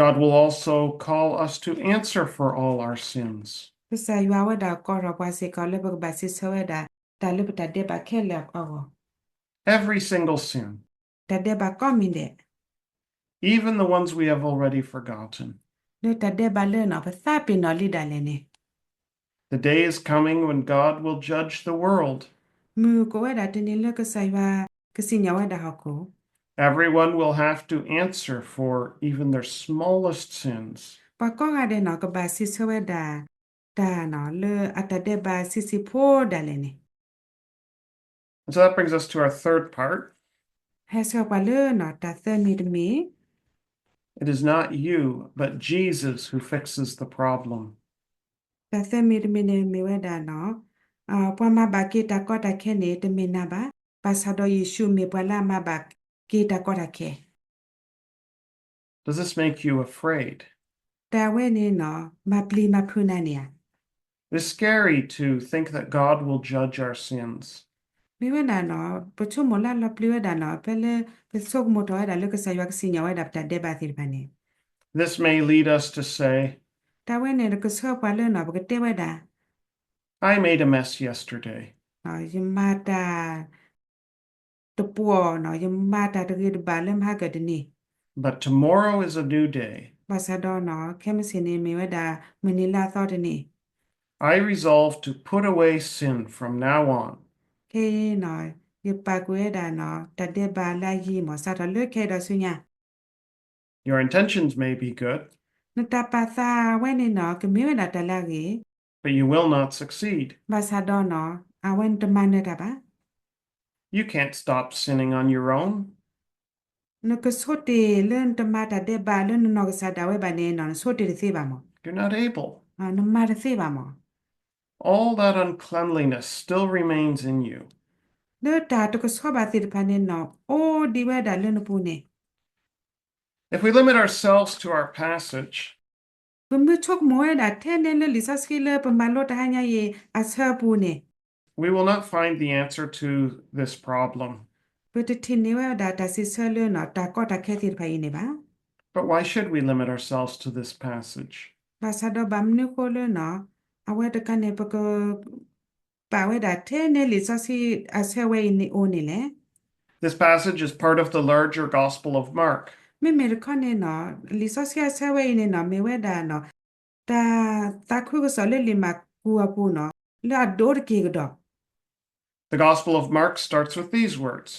God will also call us to answer for all our sins. ကစၢ်ယွၤဝဲဒၣ်ကိးထီၣ်ပှၤစ့ၢ်ကီးလၢပကဘၣ်စံးဆၢဝဲဒၣ် တၢ်လၢပတၢ်ဒဲးဘးခဲလၢာ်အဂီၢ်. Every single sin. တၢ်ဒဲးဘးကိးမံၤဒဲး. Even the ones we have already forgotten. လၢတၢ်ဒဲးဘးလၢနီၤ ပသးပ့ၤနီၣ်လံဒၣ်လဲာ်န့ၣ်. The day is coming when God will judge the world. မုၢ်ကအိၣ်ဝဲဒၣ်တနံၤလၢကစၢ်ယွၤကစံၣ်ညီၣ်ဝဲဒၣ်ဟီၣ်ခိၣ်. Everyone will have to answer for even their smallest sins. ပှၤကိးဂၤဒဲးနီၤ ကဘၣ်စံးဆၢဝဲဒၣ် တၢ်နီၤ လၢအတၢ်ဒဲးဘးဆံးဆံးဖိဒၣ်လဲာ်န့ၣ်. And so that brings us to our third part. ဟဲဆှၢပှၤလၢနီၤ တၢ်သၢမံၤတမံၤ. It is not you, but Jesus who fixes the problem. တၢ်သၢမံၤတမံၤန့ၣ်မ့ၢ်ဝဲဒၣ်နီၤ ပှၤမၤဘၣ်က့ၤတၢ်ကီတၢ်ခဲန့ၣ် တမ့ၢ်နၤဘၣ်. ဘၣ်ဆၣ်ဒီးယ့ၣ်ၡူးမ့ၢ်ပှၤလၢအမၤဘၣ်က့ၤတၢ်ကီတၢ်ခဲ. Does this make you afraid? တၢ်ဝဲန့ၣ်နီၤ မၤပျံၤမၤဖုးနၤန့ၣ်ဧါ. It's scary to think that God will judge our sins. မ့ၢ်ဝဲဒၣ်နီၤ ပဆိကမိၣ်လၢလီၤပျံၤဝဲဒၣ်နီၤ ဖဲလၢပဆိကမိၣ်ထီၣ်ဝဲဒၣ်လၢကစၢ်ယွၤကစံၣ်ညီၣ်ဝဲဒၣ်ပတၢ်ဒဲးဘးသ့ၣ်တဖၣ်န့ၣ်. This may lead us to say, တၢ်ဝဲန့ၣ်ကဆှၢပှၤလၢနီၤ ပကတဲဝဲဒၣ် I made a mess yesterday. ယမၤတၢ်တပှီၤနီၤ, ယမၤတၢ်တဂ့ၤတဘၣ်လၢမဟါကၢၢ်တနံၤ, But tomorrow is a new day. ဘၣ်ဆၣ်ဒီးနီၤ ခဲမုၢ်ဆ့ၣ်န့ၣ်မ့ၢ်ဝဲဒၣ်မုၢ်နံၤလၢအသီတနံၤ, I resolve to put away sin from now on. ခဲအံၤနီၤ ယပာ်ကွံာ်ဝဲဒၣ်နီၤ တၢ်ဒဲးဘးလၢအယံၤမ့ၢ် စးထီၣ်လၢခဲအံၤဒီးဆူညါ Your intentions may be good, နတၢ်ပာ်သးဝဲန့ၣ်နီၤ ကမ့ၢ်ဝဲဒၣ်တၢ်လၢအဂ့ၤ, but you will not succeed. ဘၣ်ဆၣ်ဒီးနီၤ အဝဲနတမၤနၢၤတၢ်ဘၣ်. You can't stop sinning on your own. နကဆိတ့ၢ်လၢနတမၤတၢ်ဒဲးဘးလၢနနီၢ်ကစၢ်ဒၣ်ဝဲဘၣ်န့ၣ်နီၤ နဆိတ့ၢ်တသ့ဘၣ်မ့ၢ်, You're not able. နမၤတသ့ဘၣ်မ့ၢ်. All that uncleanliness still remains in you. လၢတၢ်တကဆှီဘၣ်သ့ၣ်တဖၣ်န့ၣ်နီၤ အိၣ်ဒံးဝဲဒၣ်လၢနပူၤန့ၣ် If we limit ourselves to our passage, ပမ့ၢ်ဆိကမိၣ်ဝဲဒၣ်ထဲန့ၣ်လၢလံာ်စီဆှံလၢပမၤလိတဟါညါအံၤ အဆၢပူၤန့ၣ်, we will not find the answer to this problem. ပတထံၣ်န့ၢ်ဝဲဒၣ်တၢ်စံးဆၢလၢနီၤ တၢ်ကီတၢ်ခဲသ့ၣ်တဖၣ်အံၤန့ၣ်ဘၣ်. But why should we limit ourselves to this passage? ဘၣ်ဆၣ်ဒီးဘၣ်မနုၤဃိလၢနီၤ အဝဲတခါန့ၣ် ပက ပာ်ဝဲဒၣ်ထဲန့ၣ်လံာ်စီဆှံအဆၢဝဲအံၤန့ၣ်အိၣ်န့ၣ်လဲၣ်. This passage is part of the larger Gospel of Mark. မ့မ့ၢ်တခီန့ၣ်နီၤ လံာ်စီဆှံအဆၢဝဲအံၤန့ၣ်နီၤ မ့ၢ်ဝဲဒၣ်နီၤ တၢ်သးခုကစီၣ်လၢလံာ်မၢ်ကူးအပူၤနီၤ လၢအဒိတက့ၢ်ကဒီး The Gospel of Mark starts with these words.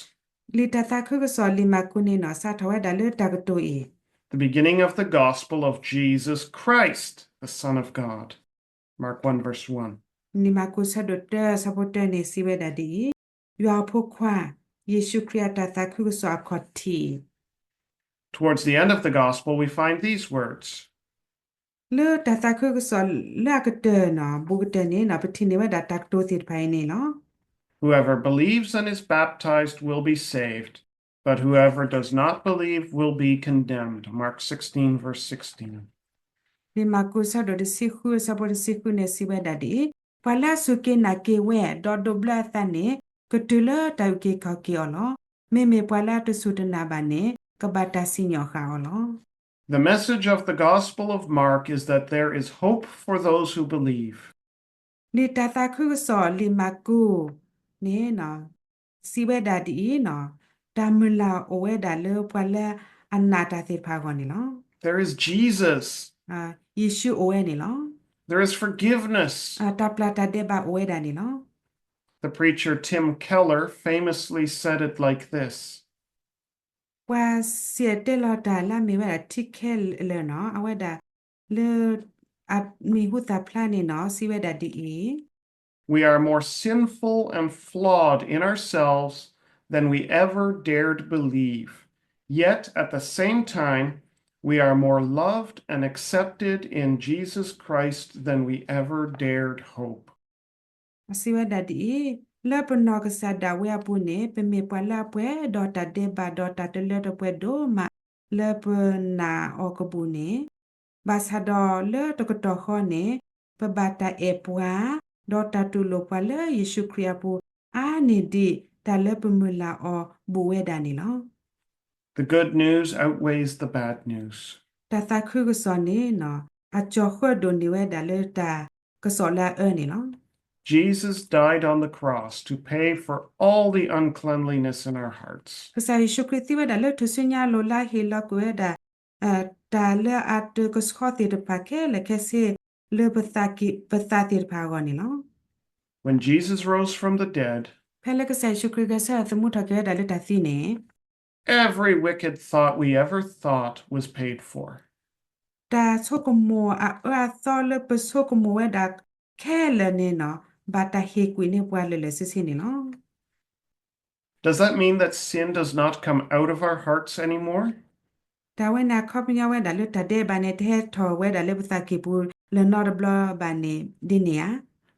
လံာ်တၢ်သးခုကစီၣ်လံာ်မၢ်ကူးန့ၣ်နီၤ စးထီၣ်ဝဲဒၣ်လၢတၢ်ကတိၤအံၤ The beginning of the Gospel of Jesus Christ, the Son of God. Mark one verse one. လံာ်မၢ်ကူးဆၢဒိၣ်တၢအဆၢဖိတၢန့ၣ် စံးဝဲဒၣ်ဒ်အံၤ, ယွၤအဖိခွါ, ယ့ၣ်ၡူးခရံာ်အတၢ်သးခုကစီၣ်အခီၣ်ထံး Towards the end of the Gospel, we find these words. လၢတၢ်သးခုကစီၣ်လၢအကတၢၢ်နီၤ ဘူးကတၢၢ်န့ၣ်နီၤ ပထံၣ်န့ၢ်ဝဲဒၣ်တၢ်ကတိၤသ့ၣ်တဖၣ်အံၤန့ၣ်လီၤ. Whoever believes and is baptized will be saved, but whoever does not believe will be condemned. Mark sixteen, verse sixteen. လံာ်မၢ်ကူးဆၢဒိၣ်တဆံဃုအဆၢဖိတဆံဃုန့ၣ် စံးဝဲဒၣ်ဒ်အံၤ, ပှၤလၢအစူၢ်က့ၤနာ်က့ၤဝဲ ဒီးဒိးဘျၢအသးန့ၣ် ကတုၤလၢတၢ်အုၣ်က့ၤခီၣ်က့ၤအီၤလီၤ. မ့မ့ၢ်ပှၤလၢအတစူၢ်တနာ်ဘၣ်န့ၣ် ကဘၣ်တၢ်စံၣ်ညီၣ်ဃာ်အီၤလီၤ. The message of the Gospel of Mark is that there is hope for those who believe. လံာ်တၢ်သးခုကစီၣ်လံာ်မၢ်ကူးန့ၣ် စံးဝဲဒၣ်ဒ်အံၤနီၤ, တၢ်မုၢ်လၢ်အိၣ်ဝဲဒၣ်လၢပှၤလၢအနာ်တၢ်သ့ၣ်တဖၣ်အဂီၢ်န့ၣ်လီၤ. There is Jesus. ယ့ၣ်ၡူးအိၣ်ဝဲန့ၣ်လီၤ. There is forgiveness. တၢ်ပျၢ်တၢ်ဒဲးဘးအိၣ်ဝဲဒၣ်န့ၣ်လီၤ. The preacher Tim Keller famously said it like this. ပှၤစံၣ်တဲၤတဲလီၤတၢ်လၢအမ့ၢ်ဝဲဒၣ် Tim Keller နီၤ အဝဲဒၣ်လၢ အမံၤဟူသၣ်ဖျါန့ၣ်နီၤ စံးဝဲဒၣ်ဒ်အံၤ, We are more sinful and flawed in ourselves than we ever dared believe. Yet, at the same time, we are more loved and accepted in Jesus Christ than we ever dared hope. အစံးဝဲဒၣ်ဒ်အံၤ, လၢပနီၢ်ကစၢ်ဒၣ်ဝဲအပူၤန့ၣ် ပမ့ၢ်ပှၤလၢအပှဲၤဒီးတၢ်ဒဲးဘးဒီးတၢ်တလၢတပှဲၤဒိၣ်မးလၢပနာ်အီၤကဘူၣ်န့ၣ်, ဘၣ်ဆၣ်ဒီးလၢတကတီၢ်ဃီန့ၣ် ပဘၣ်တၢ်အဲၣ်ပှၤ ဒီးတၢ်တူၢ်လိာ်ပှၤလၢယ့ၣ်ၡူးခရံာ်အပူၤ အါန့ၢ်ဒံးတၢ်လၢပမုၢ်လၢ်အီၤဘူးဝဲဒၣ်န့ၣ်လီၤ. The good news outweighs the bad news. တၢ်သးခုကစီၣ်န့ၣ်နီၤ အကၠီၤဃၢဒိၣ်န့ၢ်ဝဲဒၣ်လၢတၢ်ကစီၣ်လၢအအၢန့ၣ်လီၤ. Jesus died on the cross to pay for all the uncleanliness in our hearts. ကစၢ်ယ့ၣ်ၡူးခရံာ်သံဝဲဒၣ်လၢထူၣ်စုညါအလိၤလၢအဟ့ၣ်လီၤကွံာ်ဝဲဒၣ် တၢ်လၢအတကဆှီသ့ၣ်တဖၣ်ခဲလၢာ်ခဲဆ့လၢပသးကံၢ်ပသးသ့ၣ်တဖၣ်အဂီၢ်န့ၣ်လီၤ. When Jesus rose from the dead, ဖဲလၢကစၢ်ယ့ၣ်ၡူးခရံာ်ဂဲၤဆၢထၢၣ်သမူထီၣ်က့ၤဝဲဒၣ်လၢတၢ်သံန့ၣ် every wicked thought we ever thought was paid for. တၢ်ဆိကမိၣ်အအၢအသီလၢပဆိကမိၣ်ဝဲဒၣ်ခဲလၢာ်န့ၣ်နီၤ ဘၣ်တၢ်ဟ့ၣ်ကွံာ်န့ၢ်ပှၤလၢာ်လၢာ်ဆ့ဆ့န့ၣ်လီၤ. Does that mean that sin does not come out of our hearts anymore? တၢ်ဝဲန့ၣ်အခီပညီဝဲဒၣ်လၢတၢ်ဒဲးဘးန့ၣ် တဟဲထီၣ်ဝဲဒၣ်လၢပသးကံၢ်ပူၤလၢနီတဘျီဘၣ်န့ၣ် ဒ်န့ၣ်ဧါ.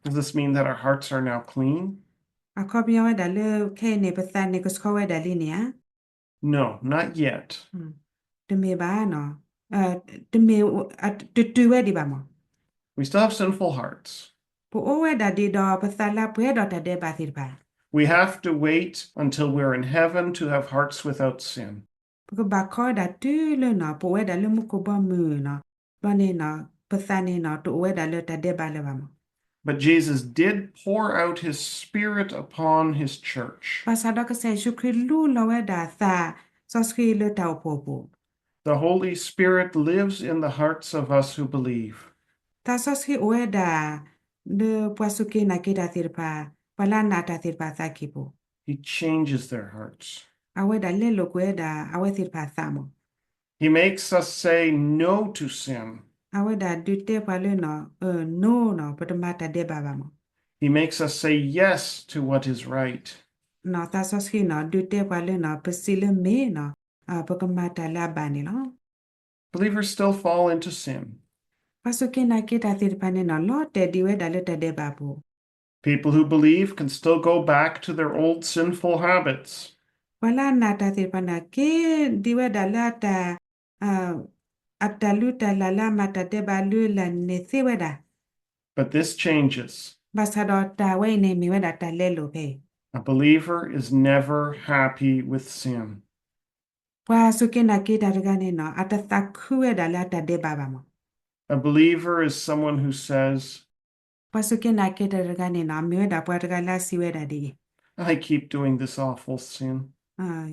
Does this mean that our hearts are now clean? အခီပညီဝဲဒၣ်လၢခဲအံၤန့ၣ် ပသးန့ၣ်ကဆှီဝဲဒၣ်လံန့ၣ်ဧါ. No, not yet. တမ့ၢ်ဘၣ်, တမ့ၢ်, တတုၤဝဲဒံးဘၣ်မး. We still have sinful hearts. ပအိၣ်ဝဲဒၣ်ဒံးဒီးပသးလၢအပှဲၤဒီးတၢ်ဒဲးဘးသ့ၣ်တဖၣ်. We have to wait until we're in heaven to have hearts without sin. ပကဘၣ်ခီဒၣ်တုၤလၢနီၤ ပအိၣ်ဝဲဒၣ်လၢမူခိၣ်ဘီမုၢ်နီၤ, ဘျီန့ၣ်နီၤ ပသးန့ၣ်နီၤ တအိၣ်ဝဲဒၣ်လၢတၢ်ဒဲးဘးလၢၤဘၣ်မး. But Jesus did pour out his Spirit upon his church. ဘၣ်ဆၣ်ဒီးကစၢ်ယ့ၣ်ၡူးခရံာ်လူလီၤဝဲဒၣ်သး စီဆှံလၢတၢ်အိၣ်ဖှိၣ်အပူၤ. The Holy Spirit lives in the hearts of us who believe. သးစီဆှံအိၣ်ဝဲဒၣ် လၢပှၤစူၢ်က့ၤနာ်က့ၤတၢ်သ့ၣ်တဖၣ် ပှၤလၢအနာ်တၢ်သ့ၣ်တဖၣ်အသးကံၢ်ပူၤ. He changes their hearts. အဝဲဒၣ်လဲလိာ်ကွံာ်ဝဲဒၣ် အဝဲသ့ၣ်တဖၣ်အသးမး. He makes us say no to sin. အဝဲဒၣ်ဒုးတဲပှၤလၢနီၤ no နီၤ ပတမၤတၢ်ဒဲးဘးဘၣ်မး. He makes us say yes to what is right. နီၤ သးစီဆှံနီၤ ဒုးတဲပှၤလၢနီၤ ပစံးလၢမ့ၢ်နီၤ ပကမၤတၢ်လၢအဘၣ်န့ၣ်လီၤ. Believers still fall into sin. ပှၤစူၢ်က့ၤနာ်က့ၤတၢ်သ့ၣ်တဖၣ်န့ၣ်နီၤ လီၤတဲာ်ဒံးဝဲဒၣ်လၢတၢ်ဒဲးဘးအပူၤ. People who believe can still go back to their old sinful habits. ပှၤလၢအနာ်တၢ်သ့ၣ်တဖၣ်န့ၣ် က့ၤဒံးဝဲဒၣ်လၢအတၢ် အတၢ်လုၢ်တၢ်လၢ်လၢအမၤတၢ်ဒဲးဘးလၢလၢ်န့ၣ်သ့ဝဲဒၣ်. But this changes. ဘၣ်ဆၣ်ဒီးတၢ်ဝဲအံၤန့ၣ်မ့ၢ်ဝဲဒၣ်တၢ်လဲလိာ်ဖဲအံၤ. A believer is never happy with sin. ပှၤစူၢ်က့ၤနာ်က့ၤတၢ်တဂၤန့ၣ်နီၤ အတသးခုဝဲဒၣ်လၢအတၢ်ဒဲးဘးဘၣ်မး. A believer is someone who says, ပှၤစူၢ်က့ၤနာ်က့ၤတၢ်တဂၤန့ၣ်နီၤ မ့ၢ်ဝဲဒၣ်ပှၤတဂၤလၢအစံးဝဲဒၣ်ဒ်အံၤ, I keep doing this awful sin.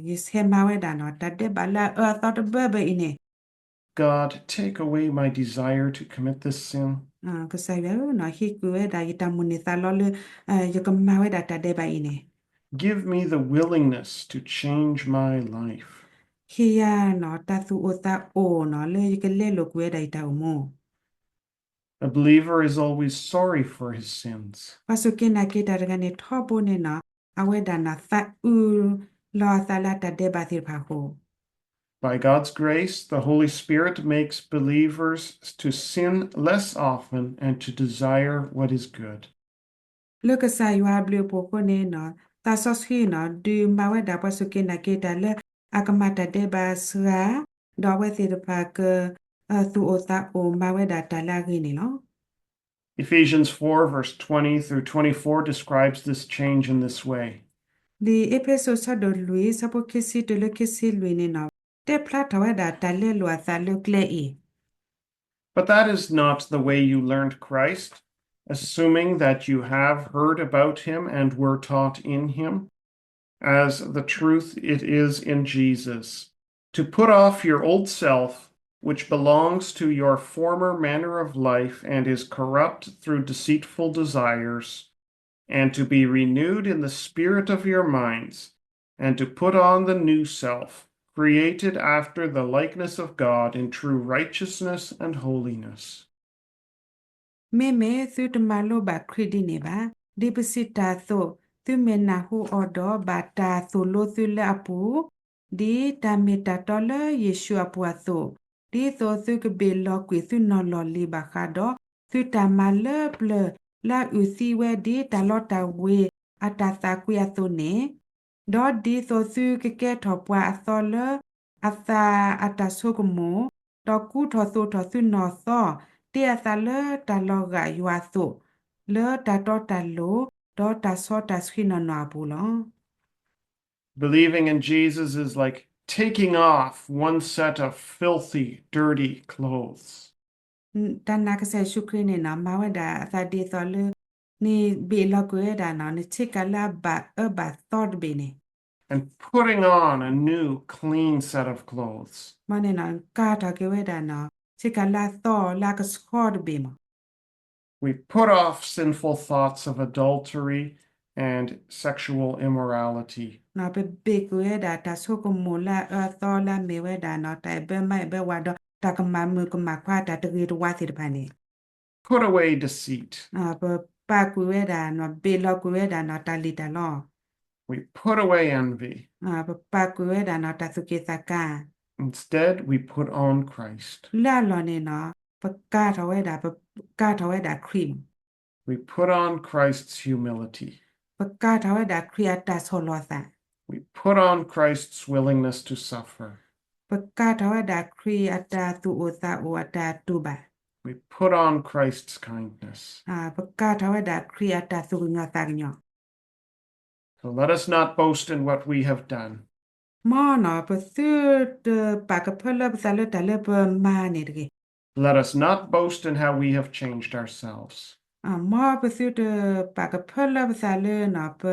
ယဆဲးမၤဝဲဒၣ်နီၤ တၢ်ဒဲးဘးလၢအအၢအသီတဘၢဘၢအံၤန့ၣ် God, take away my desire to commit this sin. ကစၢ်ယွၤဧၢ, ဟ့ၣ်ကွံာ်ဝဲဒၣ်ယတၢ်မိၣ်န့ၢ်သးလီလၢ ယကမၤဝဲဒၣ်တၢ်ဒဲးဘးအံၤန့ၣ်. Give me the willingness to change my life. ဟ့ၣ်ယၤနီၤ တၢ်သူၣ်အိၣ်သးအိၣ်နီၤ လၢယကလဲလိာ်ကွံာ်ဝဲဒၣ်ယတၢ်အိၣ်မူ A believer is always sorry for his sins. ပှၤစူၢ်က့ၤနာ်က့ၤတၢ်တဂၤန့ၣ် ထီဘိန့ၣ်နီၤ အဝဲဒၣ်နီၤ သးအုးလီၤအသးလၢအတၢ်ဒဲးဘးသ့ၣ်တဖၣ်အဃိ By God's grace, the Holy Spirit makes believers to sin less often and to desire what is good. လၢကစၢ်ယွၤအဘျုးအဖှိၣ်အဃိန့ၣ်နီၤ သးစီဆှံနီၤ ဒုးမၤဝဲဒၣ်ပှၤစူၢ်က့ၤနာ်က့ၤတၢ်လၢ အကမၤတၢ်ဒဲးဘးစှၤ, ဒီးအဝဲသ့ၣ်တဖၣ်က သူၣ်အိၣ်သးအိၣ်မၤဝဲဒၣ်တၢ်လၢအဂ့ၤန့ၣ်လီၤ. Ephesians four, verse twenty through twenty-four describes this change in this way. လံာ်အ့းဖ့းစူး အဆၢဒိၣ်လွံၢ် အဆၢဖိခံဆံတုၤလၢခံဆံလွံၢ်န့ၣ်နီၤ တဲဖျါထီၣ်ဝဲဒၣ်တၢ်လဲလိာ်အသးလၢကျဲအံၤ But that is not the way you learned Christ, assuming that you have heard about him and were taught in him, as the truth it is in Jesus, to put off your old self, which belongs to your former manner of life and is corrupt through deceitful desires, and to be renewed in the spirit of your minds, and to put on the new self, created after the likeness of God in true righteousness and holiness. မ့မ့ၢ်သုတမၤလိဘၣ်ခရံာ်ဒ်န့ၣ်ဘၣ်. ဒ်ပစံးတၢ်အသိး, သုမ့ၢ်နၢ်ဟူအီၤဒီးဘၣ်တၢ်သိၣ်လိသုလၢအပူၤ, ဒ်တၢ်မ့ၢ်တၢ်တီလၢယ့ၣ်ၡူးအပူၤအသိး, ဒ်သိးသုကဘ့ၣ်လီၤကွံာ်သုနီၢ်လီၢ်လံၤဘၣ်ဃးဒီး သုတၢ်မၤလၢပျၢၤလၢအုၣ်သံဝဲ ဒ်တၢ်လီတၢ်ဝ့ၤအတၢ်သးကွံအသိးန့ၣ်, ဒီးဒ်သိးသုကကဲထီၣ်ပှၤအသီလၢအသးအတၢ်ဆိကမိၣ်, ဒီးကူထီၣ်သိးထီၣ်သုနီၢ်သီ, တ့အသးလၢတၢ်လီၤဂာ်ယွၤအသိး, လၢတၢ်တီတၢ်လိၤ, ဒီးတၢ်စီတၢ်ဆှံနီၢ်နီၢ်အပူၤလီၤ. Believing in Jesus is like taking off one set of filthy, dirty clothes. တၢ်နာ်ကစၢ်ယ့ၣ်ၡူးခရံာ်န့ၣ်နီၤ မၤဝဲဒၣ်အသးဒ်သိးလၢ နဘ့ၣ်လီၤကွံာ်ဝဲဒၣ်နီၤ နဆ့ကၤလၢအဘၣ်အၢဘၣ်သီတဘ့ၣ်န့ၣ်, And putting on a new, clean set of clothes. မ့ၢ်န့ၣ်နီၤ ကၤထီၣ်က့ၤဝဲဒၣ်နီၤ ဆ့ကၤလၢအသီလၢအကဆှီတဘ့ၣ်မး We put off sinful thoughts of adultery and sexual immorality. ပဘ့ၣ်ကွံာ်ဝဲဒၣ်တၢ်ဆိကမိၣ်လၢအအၢအသီလၢအမ့ၢ်ဝဲဒၣ်နီၤ တၢ်အဲၣ်ဘၢမါအဲၣ်ဘၢဝၤဒီး တၢ်ကမၤမုာ်ကမၤခွါတၢ်တဂ့ၤတဝါသ့ၣ်တဖၣ်န့ၣ်, Put away deceit. ပပာ်ကွံာ်ဝဲဒၣ်နီၤ ဘ့ၣ်လီၤကွံာ်ဝဲဒၣ်နီၤ တၢ်လံၣ်တၢ်လီ We put away envy. ပပာ်ကွံာ်ဝဲဒၣ်နီၤ တၢ်သူၣ်က့ၣ်သးကါ Instead, we put on Christ. လၢအလီၢ်န့ၣ်နီၤ ပကၤထီၣ်ဝဲဒၣ် ပကၤထီၣ်ဝဲဒၣ်ခရံာ် We put on Christ's humility. ပကၤထီၣ်ဝဲဒၣ်ခရံာ်အတၢ်ဆီၣ်လီၤသး We put on Christ's willingness to suffer. ပကၤထီၣ်ဝဲဒၣ်ခရံာ်အတၢ်သူၣ်အိၣ်သးအိၣ်အတၢ်တူၢ်ဘၣ် We put on Christ's kindness. ပကၤထီၣ်ဝဲဒၣ်ခရံာ်အတၢ်သူၣ်ကညီၤသးကညီၤ So let us not boast in what we have done. မ်နီၤ ပသုတပာ်ကဖၢလၢပသးလၢတၢ်လၢပမၤန့ၣ်တဂ့ၤ Let us not boast in how we have changed ourselves. မ်ပသုတပာ်ကဖၢလၢပသးလၢနီၤပ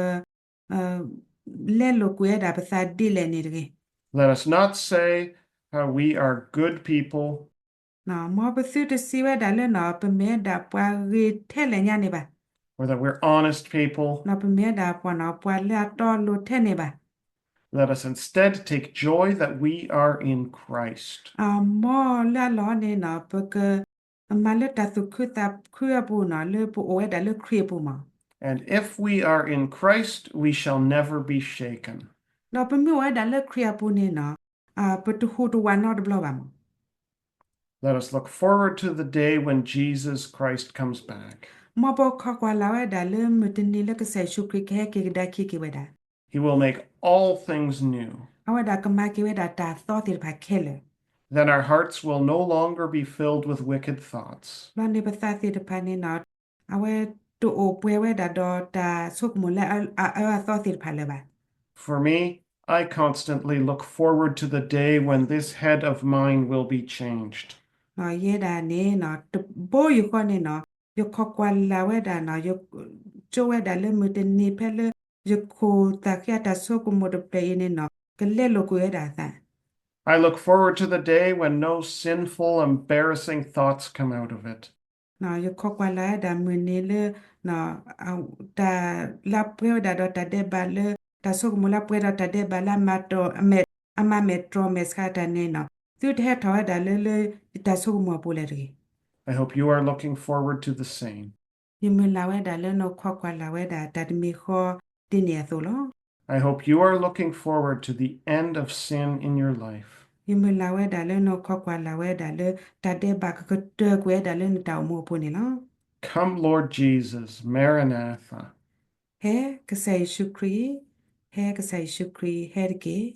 လဲလိာ်ကွံာ်ဝဲဒၣ်ပသးဒ်လဲၣ်န့ၣ်တဂ့ၤ. Let us not say how we are good people မ်ပသုတစံးဝဲဒၣ်လၢနီၤ ပမ့ၢ်ဝဲဒၣ်ပှၤဂ့ၤထဲလဲၣ်ညါန့ၣ်ဘၣ်. Or that we're honest people. နီၤပမ့ၢ်ဝဲဒၣ်ပှၤနီၤ ပှၤလၢအတီအလိၤထဲန့ၣ်ဘၣ်. Let us instead take joy that we are in Christ. မ်လၢအလီၢ်န့ၣ်နီၤ ပကမၤလၢတၢ်သူၣ်ခုသးခုအပူၤနီၤ လၢပအိၣ်ဝဲဒၣ်လၢခရံာ်အပူၤမး. And if we are in Christ, we shall never be shaken. ဒီးပမ့ၢ်အိၣ်ဝဲဒၣ်လၢခရံာ်အပူၤန့ၣ်နီၤ ပတဟူးတဝးနီတဘျီဘၣ်မး. Let us look forward to the day when Jesus Christ comes back. မ်ပခိးကွၢ်လၢ်ဝဲဒၣ်လၢမုၢ်တနံၤလၢကစၢ်ယ့ၣ်ၡူးခရံာ်ကဟဲက့ၤကဒါခံက့ၤဝဲဒၣ်. He will make all things new. အဝဲဒၣ်ကမၤက့ၤဝဲဒၣ်တၢ်သီသ့ၣ်တဖၣ်ခဲလၢာ်. Then our hearts will no longer be filled with wicked thoughts. ဘျီန့ၣ်ပသးသ့ၣ်တဖၣ်န့ၣ်နီၤ အဝဲတအိၣ်ပှဲၤဝဲဒၣ်ဒီးတၢ်ဆိကမိၣ်လၢအအၢအသီသ့ၣ်တဖၣ်လၢၤဘၣ်. For me, I constantly look forward to the day when this head of mine will be changed. ယဲဒၣ်န့ၣ် တဘိယူၢ်ဃီန့ၣ်နီၤ ယခိးကွၢ်လၢ်ဝဲဒၣ်နီၤ ယကၠိဝဲဒၣ်လၢမုၢ်တနံၤဖဲလၢ ယခိၣ်သးဃံအတၢ်ဆိကမိၣ်တဖျၢၣ်အံၤန့ၣ်နီၤ ကလဲလိာ်ကွံာ်ဝဲဒၣ်အသး. I look forward to the day when no sinful, embarrassing thoughts come out of it. ယခိးကွၢ်လၢ်ဝဲဒၣ်မုၢ်နံၤလၢ တၢ်လၢပှဲၤဝဲဒၣ်ဒီးတၢ်ဒဲးဘးလၢ တၢ်ဆိကမိၣ်လၢပှဲၤဒီးတၢ်ဒဲးဘးလၢ အမၤမဲာ်တြီမဲာ်ဆှးတၢ်န့ၣ်နီၤ သုတဟဲထီၣ်ဝဲဒၣ်လၢလၢ ယတၢ်ဆိကမိၣ်အပူၤလၢၤတဂ့ၤ. I hope you are looking forward to the same. ယမုၢ်လၢ်ဝဲဒၣ်လၢနခိးကွၢ်လၢ်ဝဲဒၣ်တၢ်တမံၤဃီဒ်န့ၣ်အသိးလီၤ. I hope you are looking forward to the end of sin in your life. ယမုၢ်လၢ်ဝဲဒၣ်လၢနခိးကွၢ်လၢ်ဝဲဒၣ်လၢ တၢ်ဒဲးဘးကကတၢၢ်ကွံာ်ဝဲဒၣ်လၢနတၢ်အိၣ်မူအပူၤန့ၣ်လီၤ. Come, Lord Jesus, Maranatha. ဟဲကစၢ်ယ့ၣ်ၡူးခရံာ်, ဟဲကစၢ်ယ့ၣ်ၡူးခရံာ်, ဟဲတက့ၢ်.